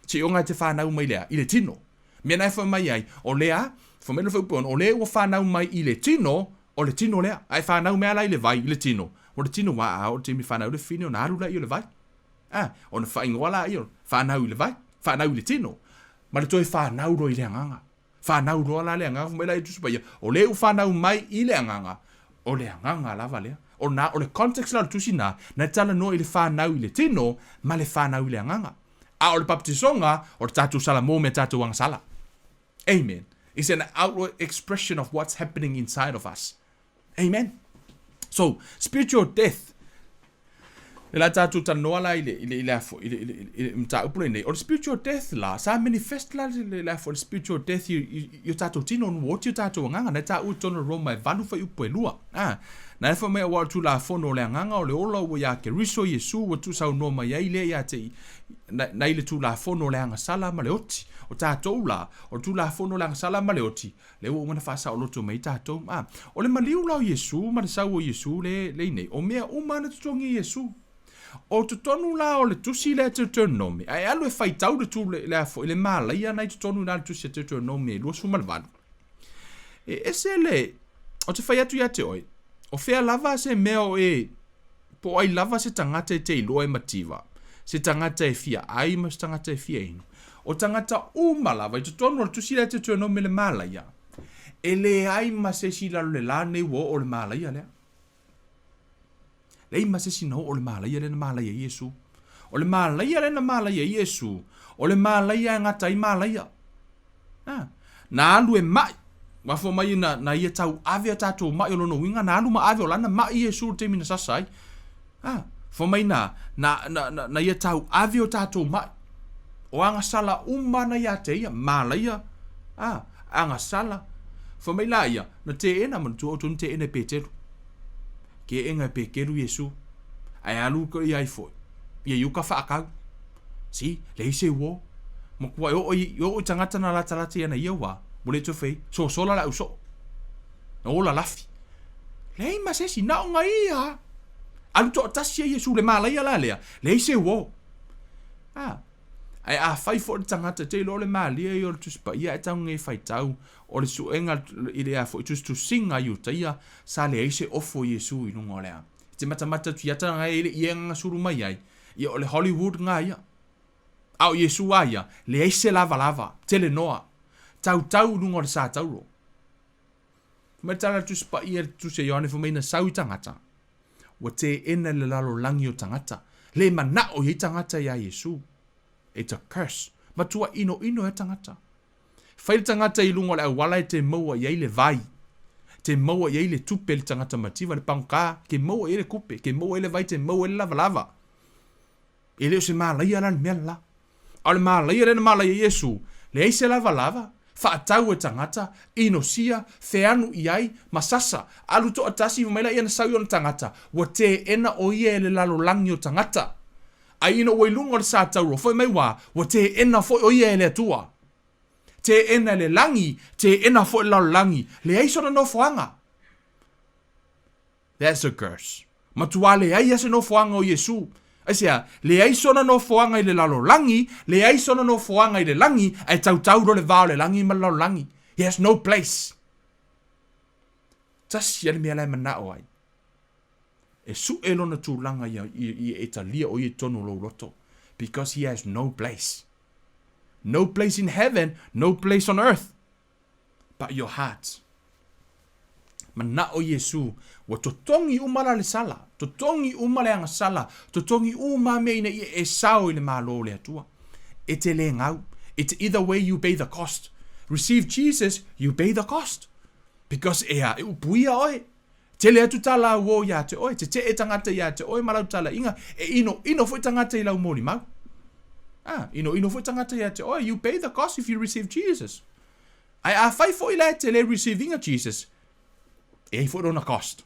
Seioga e te fanau mai lea i le tino. Mea na e fai mai ai, o lea, fai mai le fuaiupu e ono, o le ua fanau mai i le tino, o le tino lea. A e fanau mai la i le vai, i le tino, o le tino, ua a o le taimi fanau le fine ona alu lea o le vai. A, ona faaigoa lea o fanau i le vai, fanau i le tino, ma le toe fanau loa i le agaga. Fanau loa la le agaga, fai mai la i le Tusi Paia, o le ua fanau mai i le agaga, o le agaga lava lea. O na, o le context la o le tusi na, na talanoa i le fanau i le tino ma le fanau i le agaga. A o le baptisoga, o le tatou salamo me tatou agasala. Amen. It's an outward expression of what's happening inside of us. Amen. So, spiritual death. Le la tātou talanoa la i le, i le, i le, afo, i le, i le, i le mataupu lenei. O le spiritual death la, sa manifest la le, le afo, le spiritual death i, i, i o tātou tino, no oti o tātou anganga. Nei tā ui tonu Roma e valu whai upu e lua. Ah, na e wha mai awa o tūlafono o le anganga o le ola ua ia Keriso Iesu ua tūsau noa mai ai lea ia te i, na, na i le tūlafono o le angasala ma le oti. O tātou la, o le tūlafono o le angasala ma le oti, Lea ua uma ona faasaoloto mai ai tatou. A, o le maliu la o Iesu ma le sau o Iesu le, le i nei, o mea uma na totogi e Iesu. O totonu la o le tusi lea Deuteronome, a e alu e faitau le tu le, le afo, i le malaia na i totonu i la le tusi a Deuteronome e 28. E ese le, o te fai atu ia te oe, o fea lava se mea o e, Po o ai lava se tagata e te iloa e mativa, se tagata e fia ai ma se tagata e fia inu. O tagata uma lava i totonu o le tusi lea Deuteronome le malaia, e leai ma se isi i lalo le la nei ua oo le malaia lea. Leai ma se isi na oo le malaia lea na malaia ai Iesu. O le malaia lea na malaia ai Iesu, o le malaia e gata ai malaia. A, na alu e maʻi, mafua mai na, na ia tau ave a tatou maʻi o lona uiga na alu ma ave o lana maʻi Iesu i le taimi na sasa ai. A, fua mai na, na, na, na, na ia tau ave o tatou maʻi. O agasala uma na ia te ia, malaia, a, agasala. Fua mai la ia, na teena, manatua outou na teena e Petelu. Ke ega e Petelu Iesu. Ae alu ko ia ai foi. Ia iuka whaakau. Si, leai se uo. Matua e oo i, oo i tagata na latalata i ana ia wā, ua le toe fai, sosola le au soo. Na ola lafi. Leai ma se isi, na o nga ia. Alu toatasi ai Iesu le malaia la lea, leai se uo. Ah. Ae afai foi le tagata te iloa o le malie ia o le Tusi Paia ae tau nei faitau o le suega i le a foi tusitusiga a Iutaia sa leai se ofo o Iesu i luga o le a. I te matamata atu i ata nga e le ia e gagasulu mai ai, Ia o le Hollywood ngā ia. A o Iesu a ia, leai se lavalava, tele noa. Tautau i luga o le sa tauro. Fai mai le tala a le Tusi Paia i le Tusi a Ioane fai mai na sau i tagata. Ua teena le lalolagi o tagata. Le manao i ai tagata iā Iesu. It's a curse. Matua inoino ai tagata. Fai le tagata i luga o le auala e te maua i ai le vai, te maua i ai le tupe le tagata mativa, le pagokā, ke maua i ai le kupe, ke maua i ai le vai, te maua i ai le lavalava. E le o se malaia la le mea la. A o le malaia lea na malaia ai Iesu, leai se lavalava, faatau e tagata, inosia, feanu i ai, ma sasa, alu toatasi fai mai laia na sau i ona tagata, ua teena o ia e le lalolagi o tagata. Ai ina ua i luga o le sa tauro, foi mai wā, ua teena foi o ia e le Atua. Teena e le lagi, teena foi le lalolagi, leai sona nofoaga. That's a curse. Matua leai a se nofoaga o Iesu. Aisea? Leai sona nofoaga i le lalolagi, leai sona nofoaga i le lagi, ae tautau loa le va o le lagi ma le lalolagi. He has no place. Tasi lava le mea la e manao ai, e sue lona tulaga ia, ia e talia o ia i totonu o lou loto. Because he has no place. No place in heaven, no place on earth. But your heart. Manao Iesu, ua totogi uma la le sala, totogi uma le agasala, totogi uma mea ina ia e sao i le Malo o le Atua. E te le gau. It's either way you pay the cost. Receive Jesus, you pay the cost. Because ea, e upuia oe. Tele atu tala auō iā te oe, teteʻe tagata iā te oe ma lau talaiga, e inoino foi tagata i lau molimau. Ah, inoino foi tagata iā te oe, you pay the cost if you receive Jesus. Ae afai foi la e te le receive iga Jesus, e ai foi lona cost.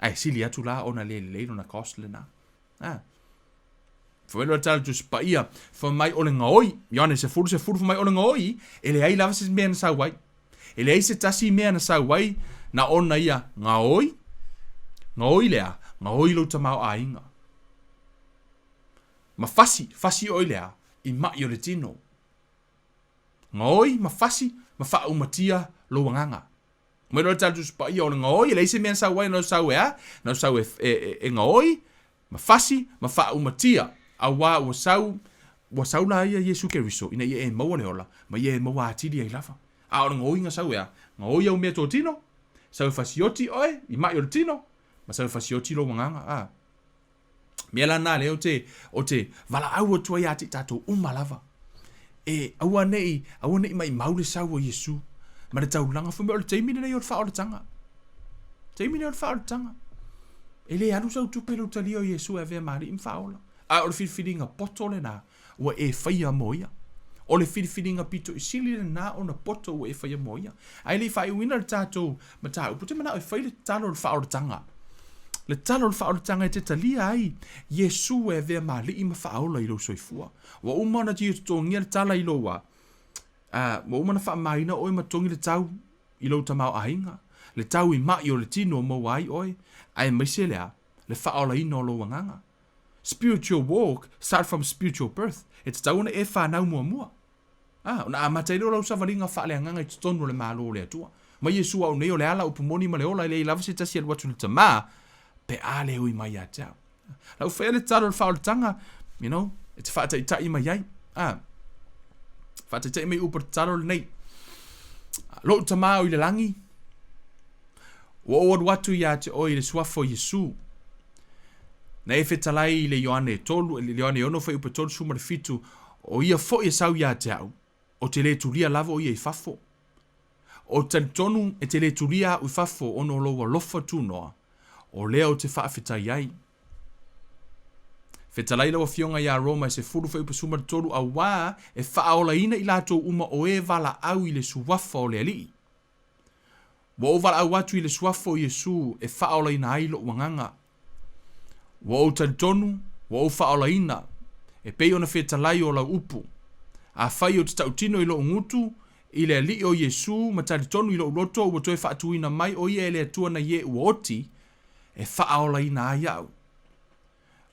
Ae sili atu la ona le lelei lona cost lena. Ah. Fai mai le tala Tusi Paia, fai mai o le gaoi, Ioane 10, 10, fai mai o le gaoi, e leai lava se mea na sau ai. E leai se tasi mea na sau ai, na ona ia gaoi, gaoi lea, gaoi lou tamaoaiga. Ma fasi, fasi oe lea, i mai o le tino. Gaoi ma fasi ma faaumatia lou agaga. Mai loa le tala Tusi Paia o le gaoi, e leai se mea na sau ai, na sau e a? Na sau e, e, e, e gaoi, ma fasi, ma faaumatia, auā ua sau, ua sau la ia Iesu Keriso ina ia e maua le ola, ma ia e maua atili ai lava. A o le gaoiga sau e a? Gaoi au meatotino, sau e fasioti oe i mai o le tino, ma sau e fasioti lou agaga, a. Mea la na lea o te, o te valaau atu ai ia te i tatou uma lava. E aua nei, aua nei maimau le sau o Iesu ma le taulaga fai mai o le taimi lenei o le faaolataga. Taimi lenei o le faaolataga. E le alu sau tupe i lou talia o Iesu e avea ma alii ma faaola. A o le filifiliga poto lena ua e faia mo ia. O le filifiliga pito i sili lena ona poto ua e faia mo ia. Ae le i faaiuina le tatou mataupu, ou te manao e fai le tatalo o le faaolataga. Le tatalo o le faaolataga e te talia ai Iesu e avea ma alii ma faaola i lou soifua. Ua uma ona te totogia le tala i lou a, a ua uma ona faamamaina oe ma totogi le tau i lou tamaoaiga, le tau i mai o le tino maua ai oe, aemaise le a, le faaolaina o lou agaga. Spiritual walk start from spiritual birth. E tatau ona e fanau muamua. A, ona amata ai lea o lau savaliga faaleagaga i totonu o le Malo o le Atua. Ma Iesu au nei o le ala, upu moni ma le ola, e leai lava se tasi e alu atu i le Tama, pe a le ui mai ia te au. Lau whaia le tatalo o le faaolataga, you know, e te faataitai mai ai. A, faataitai mai upu o le tatalo lenei. Lou Tama o i le lagi, ua ou alu atu ia te oe i le suafa o Iesu. Na e fetalai i le Ioane 3, i le Ioane 6 fuaiupu 37, o ia foi e sau ia te au, o te le tulia lava o ia i fafo. O te talitonu e te le tulia a'u i fafo ona o lou alofa tunoa, o lea ou te faafetai ai. Fetalai lau Afioga iā Roma e 10 fuaiupu 13, auā e faaolaina i latou uma o e valaau i le suafa o le Alii. Ua ou valaau atu i le suafa o Iesu e faaolaina ai loʻu agaga. Ua ou talitonu, ua ou faaolaina, e pei ona fetalai o lau upu. Afai ou te tautino i loʻu gutu i le Alii o Iesu ma talitonu i loʻu loto ua toe faatuina mai o ia e le Atua nai e ua oti, e faaolaina ai aʻu.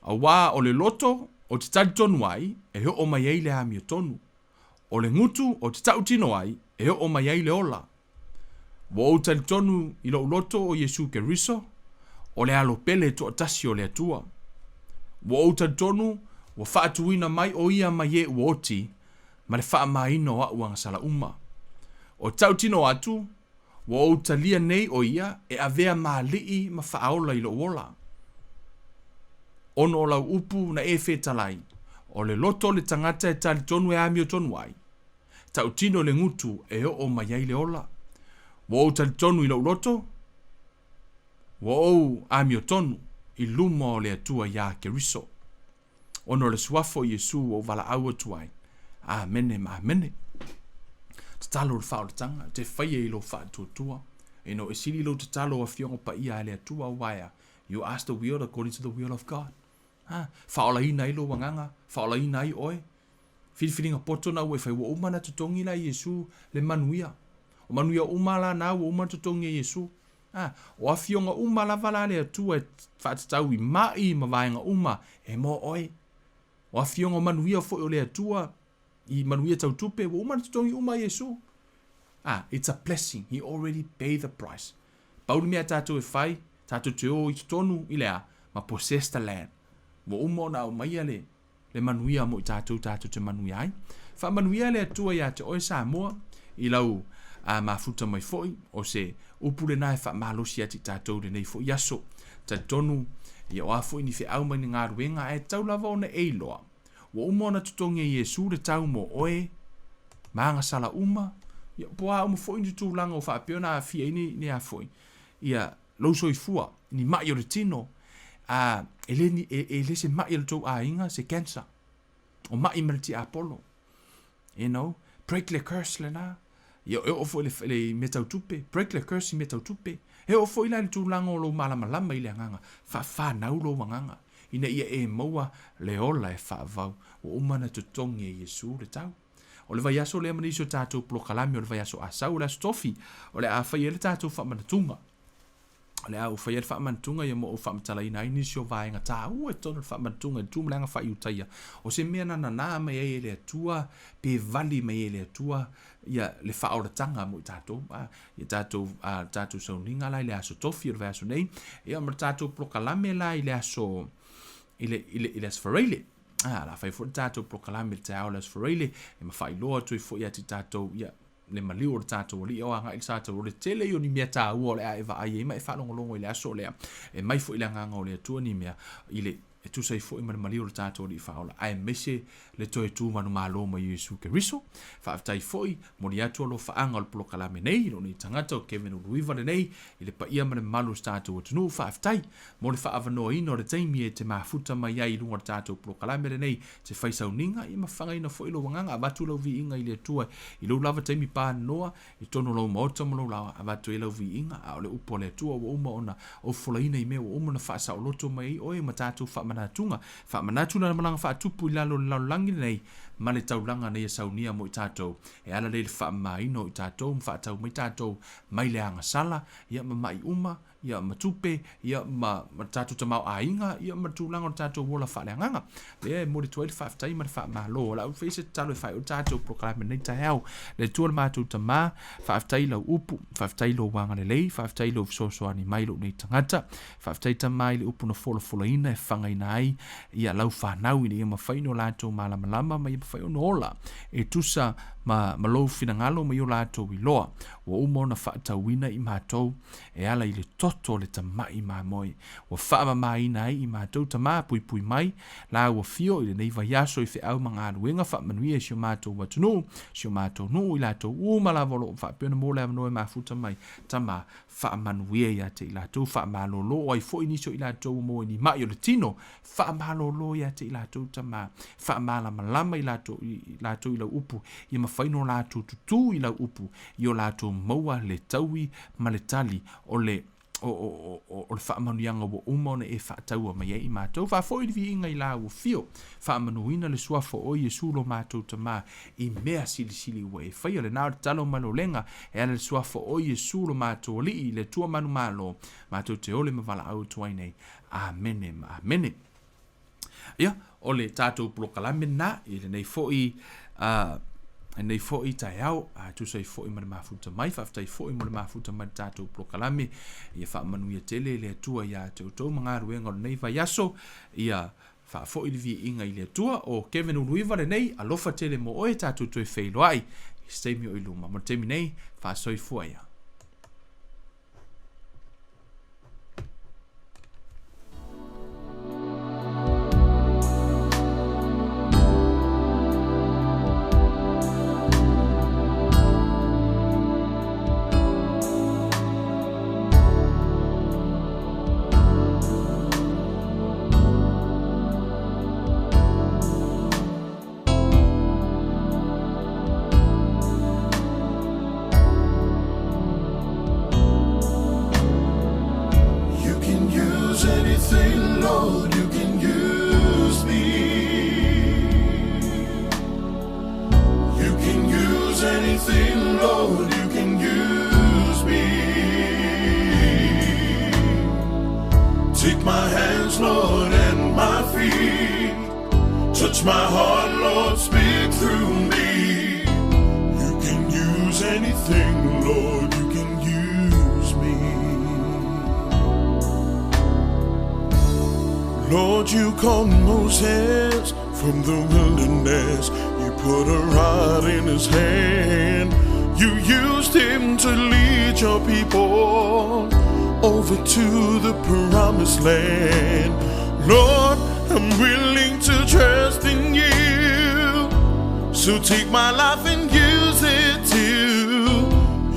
Auā o le loto ou te talitonu ai e oo mai ai le amiotonu. O le gutu ou te tautino ai e oo mai ai le ola. Ua ou talitonu i lou loto o Iesu Keriso, o le Alo pele toatasi o le Atua. Ua ou talitonu ua faatuina mai o Ia mai e ua oti ma le faamaina o aʻu agasala uma. O tautino atu, ua ou talia nei o Ia e avea ma alii ma faaola i lou ola. Ono o lau upu na e fetalai, o le loto o le tagata e talitonu e amiotonu ai. Tautino le gutu e oo mai ai le ola. Ua ou talitonu i lou loto, ua ou amiotonu i luma o le Atua iā Keriso. Ona o le suafa o Iesu ua ou valaau atu ai. Amene ma amene. Tatalo le faaolataga, te faia i lou faatuatua. Ina o e sili lou tatalo o Afioga Paia a le Atua auā ea, you ask the will according to the will of God. Ha, faaolaina ai lou agaga, faaolaina ai oe. Filifiliga poto na ua e fai, ua uma na totogi la e Iesu le manuia. O manuia uma la na ua uma na totogi e Iesu. A, o afioga uma lava la a le Atua e faatatau i mai ma vaega uma e mo oe. O afioga o manuia foi o le Atua i manuia tau tupe, ua uma ona totogi uma e Iesu. Ah, it's a blessing. He already paid the price. Pau le mea a tatou e fai, tatou te o i totonu i le a? Ma possess the land. Ua uma ona aumaia le, le manuia mo i tatou tatou te manuia ai. Faamanuia le Atua ia te oe Samoa i lau a mafuta mai foi, o se upu lena e faamalosi atu i tatou i lenei foi aso. Talitonu, ia o a foi ni feau mai ni galuega, ae tatau lava ona e iloa. Ua uma ona totogi e Iesu le tau mo oe, ma agasala uma, ia, po o a uma foi ni tulaga ua faapea ona aafia ai ni, ni a foi, ia, lou soifua, ni mai o le tino, a, e le, ni, e, e le se mai o le tou aiga, se cancer, o mai ma le tiapolo. You know, break le curse lena. Ia, e oo foi le, le mea tau tupe, break le curse i mea tau tupe. E oo foi la i le tulaga o lou malamalama i le agaga, faafanau lou agaga, ina ia e maua le ola e faavau. Ua uma ona totogi e Iesu le tau. O le vaiaso lea ma nisi o tatou polokalame o le vaiaso Asau, o le Aso Tofi, o le a fai ai le tatou faamanatuga. O le a ou faia le faamanatuga ia ma ou faamatalaina ai nisi o vaega taua i totonu o le faamanatuga i le tu ma le aga faaiutaia. O se mea na nanā mai ai e le Atua pe vali mai ai e le Atua ia le faaolataga mo i tatou, a, ia tatou, a, tatou sauniga la i le Aso Tofi o le vaiaso nei, ia ma le tatou polokalame la i le aso, i le, i le, i le Aso Faraile. A, la fai foi le tatou polokalame i le taeao o le Aso Faraile, e ma faailoa atu ai foi ia te tatou, ia, le maliu o le tatou Alii o agai i le tatou o le tele ia o ni mea taua o le a e vaai ai ma e faalogologo i le aso lea e mai foi le agaga o le Atua ni mea i le e tusa ai foi ma le maliu o le tatou Alii Faaola aemaise le toe tu manumalo mai o Iesu Keriso. Faafetai foi, moni atu alofaaga o le polokalame nei i lou nei tagata o Kevin Uluiva lenei i le paia ma le mamalu o se tatou atunuu. Faafetai mo le faaavanoaina o le taimi e te mafuta mai ai i luga o le tatou polokalame lenei te fai sauniga ia ma fagaina foi lou agaga. Avatu lau viiga i le Atua i lou lava taimi panoa i totonu o lou maota ma lou laoa, avatu ai lau viiga, a o le upu a le Atua ua uma ona ou folaina i mea ua uma ona faasaoloto mai ai oe ma tatou faamanatuga. Faamanatu lana malaga faatupu i lalo o le lalolagi lenei ma le taulaga na ia saunia mo i tatou, e ala lea i le faamamaina o i tatou ma faatau mai tatou mai le agasala, ia ma mai uma, ia ma tupe, ia ma, ma le tatou tamaoaiga, ia ma le tulaga o le tatou ola faaleagaga. Lea e momoli atu ai le faafetai ma le faamalo. O lau fai se tatalo e faaiu le tatou polokalame lenei taeao. Le Atua le matou Tama, faafetai i lau upu, faafetai i lou agalelei, faafetai i lou fesoasoani mai i lou nei tagata. Faafetai Tama i le upu na folafolaina e fagaina ai ia lau fanau ina ia mafai ona latou malamalama ma ia mafai ona ola e tusa ma, ma lou finagalo ma i o latou iloa. Ua uma ona faatauina i matou e ala i le toto o le tamai mamoe ua faamamaina ai i matou tama puipui mai la ua fio i lenei vaiaso i feau ma galuega faamanuia i si o matou atunuu, si o matou nuu i latou uma lava o lo o faapea ona maua le avanoa e mafuta mai. Tama, faamanuia ia te i latou, faamalolo ai foi nisi o i latou ua maua i ni mai o le tino, faamalolo ia te i latou tama, faamalamalama i latou, i latou i lau upu, ia mafai ona latou tutū i lau upu, ia o latou maua le taui ma le tali o le o, o, o, o le faamanuiaga ua uma ona e faataua mai ai i matou. Faafoi le viiga i la ua fio, faamanuina le suafa o Iesu lo matou Tama i mea silisili ua e faia. Lena o le tatalo ma le olega e ala i le suafa o Iesu lo matou Alii, le Atua manumalo, matou te ole ma valaau atu ai nei. Amene ma amene. Ia, o le tatou polokalame lena i lenei foi lenei foi taeao, a tusa ai foi ma le mafuta mai. Faafetai foi mo le mafuta mai le tatou polokalame. Ia faamanuia tele le Atua ia te outou ma galuega o lenei vaiaso. Ia faafoi le viiga i le Atua. O Kevin Uluiva lenei, alofa tele mo oe, tatou toe feiloai i se taimi o i luma. Mo le taimi nei, faasoifua ia. You can use anything, Lord, you can use me. You can use anything, Lord, you can use me. Take my hands, Lord, and my feet. Touch Touch my heart, Lord, speak through me. You can use anything, Lord, you can use me. Lord, you called Moses from the wilderness. You put a rod in his hand. You used him to lead your people over to the promised land. Lord, I'm willing to trust in you. So take my life and use it too.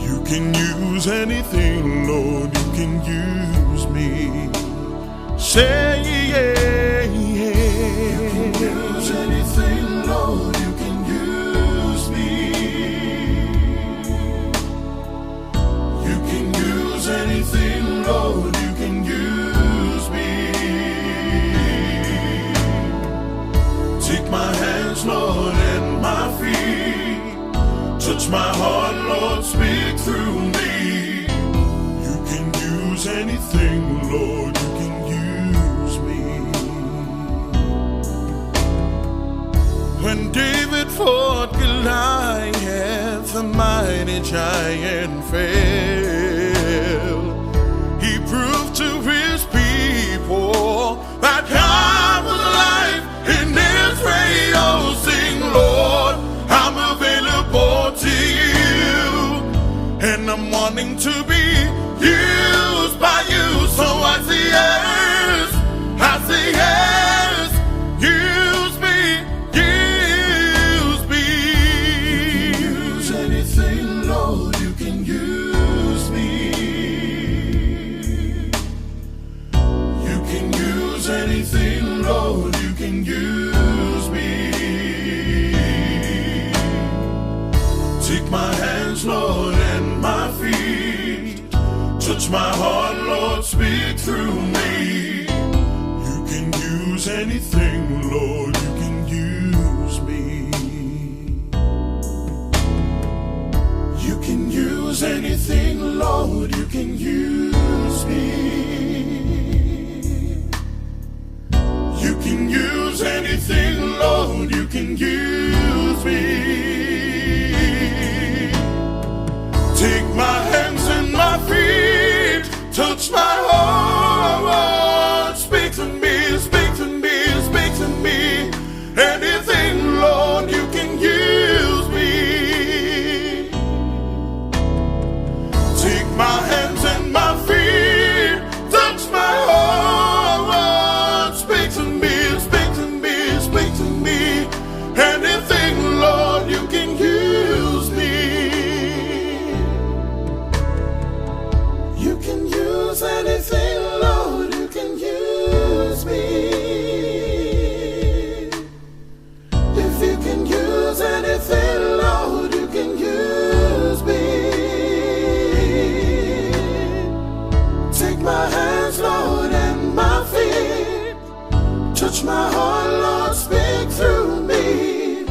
You can use anything, Lord, you can use me. Say yeah, yeah. You can use anything, Lord, you can use me. You can use anything, Lord, you can use me. Take my hands, Lord, and my feet. Touch my heart, Lord, speak through me. You can use anything, Lord, you can use me. When David fought Goliath, the mighty giant fell. He proved to his people that God was alive in Israel. Sing, Lord, I'm available to you, and I'm wanting to be used by you. So I say yes, I say yes, use me, use me. You can use anything, Lord, you can use me. You can use anything, Lord, you can use me. Take my hands, Lord, and my feet. Touch my heart, Lord, speak through me. You can use anything, Lord, you can use me. You can use anything, Lord, you can use me. You can use anything, Lord, you can use me. Take my hands and my feet, touch my heart, speak to me, speak to me, speak to me. Anything, Lord, you can use me. Take my hands and my feet, touch my heart, speak to me, speak to me, speak to me. Anything, Lord, you can use me. You can use anything, Lord, you can use me. If you can use anything, Lord, you can use me. Take my hands, Lord, and my feet. Touch my heart, Lord, speak through me.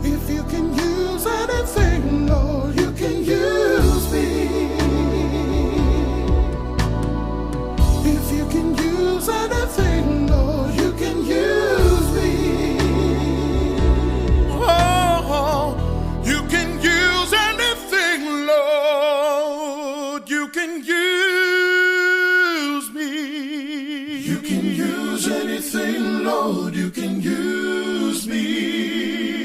If you can use anything, Lord, you can use me. If you can use anything, Lord, you can use me. Oh, you can use anything, Lord, you can use me. You can use anything, Lord, you can use me.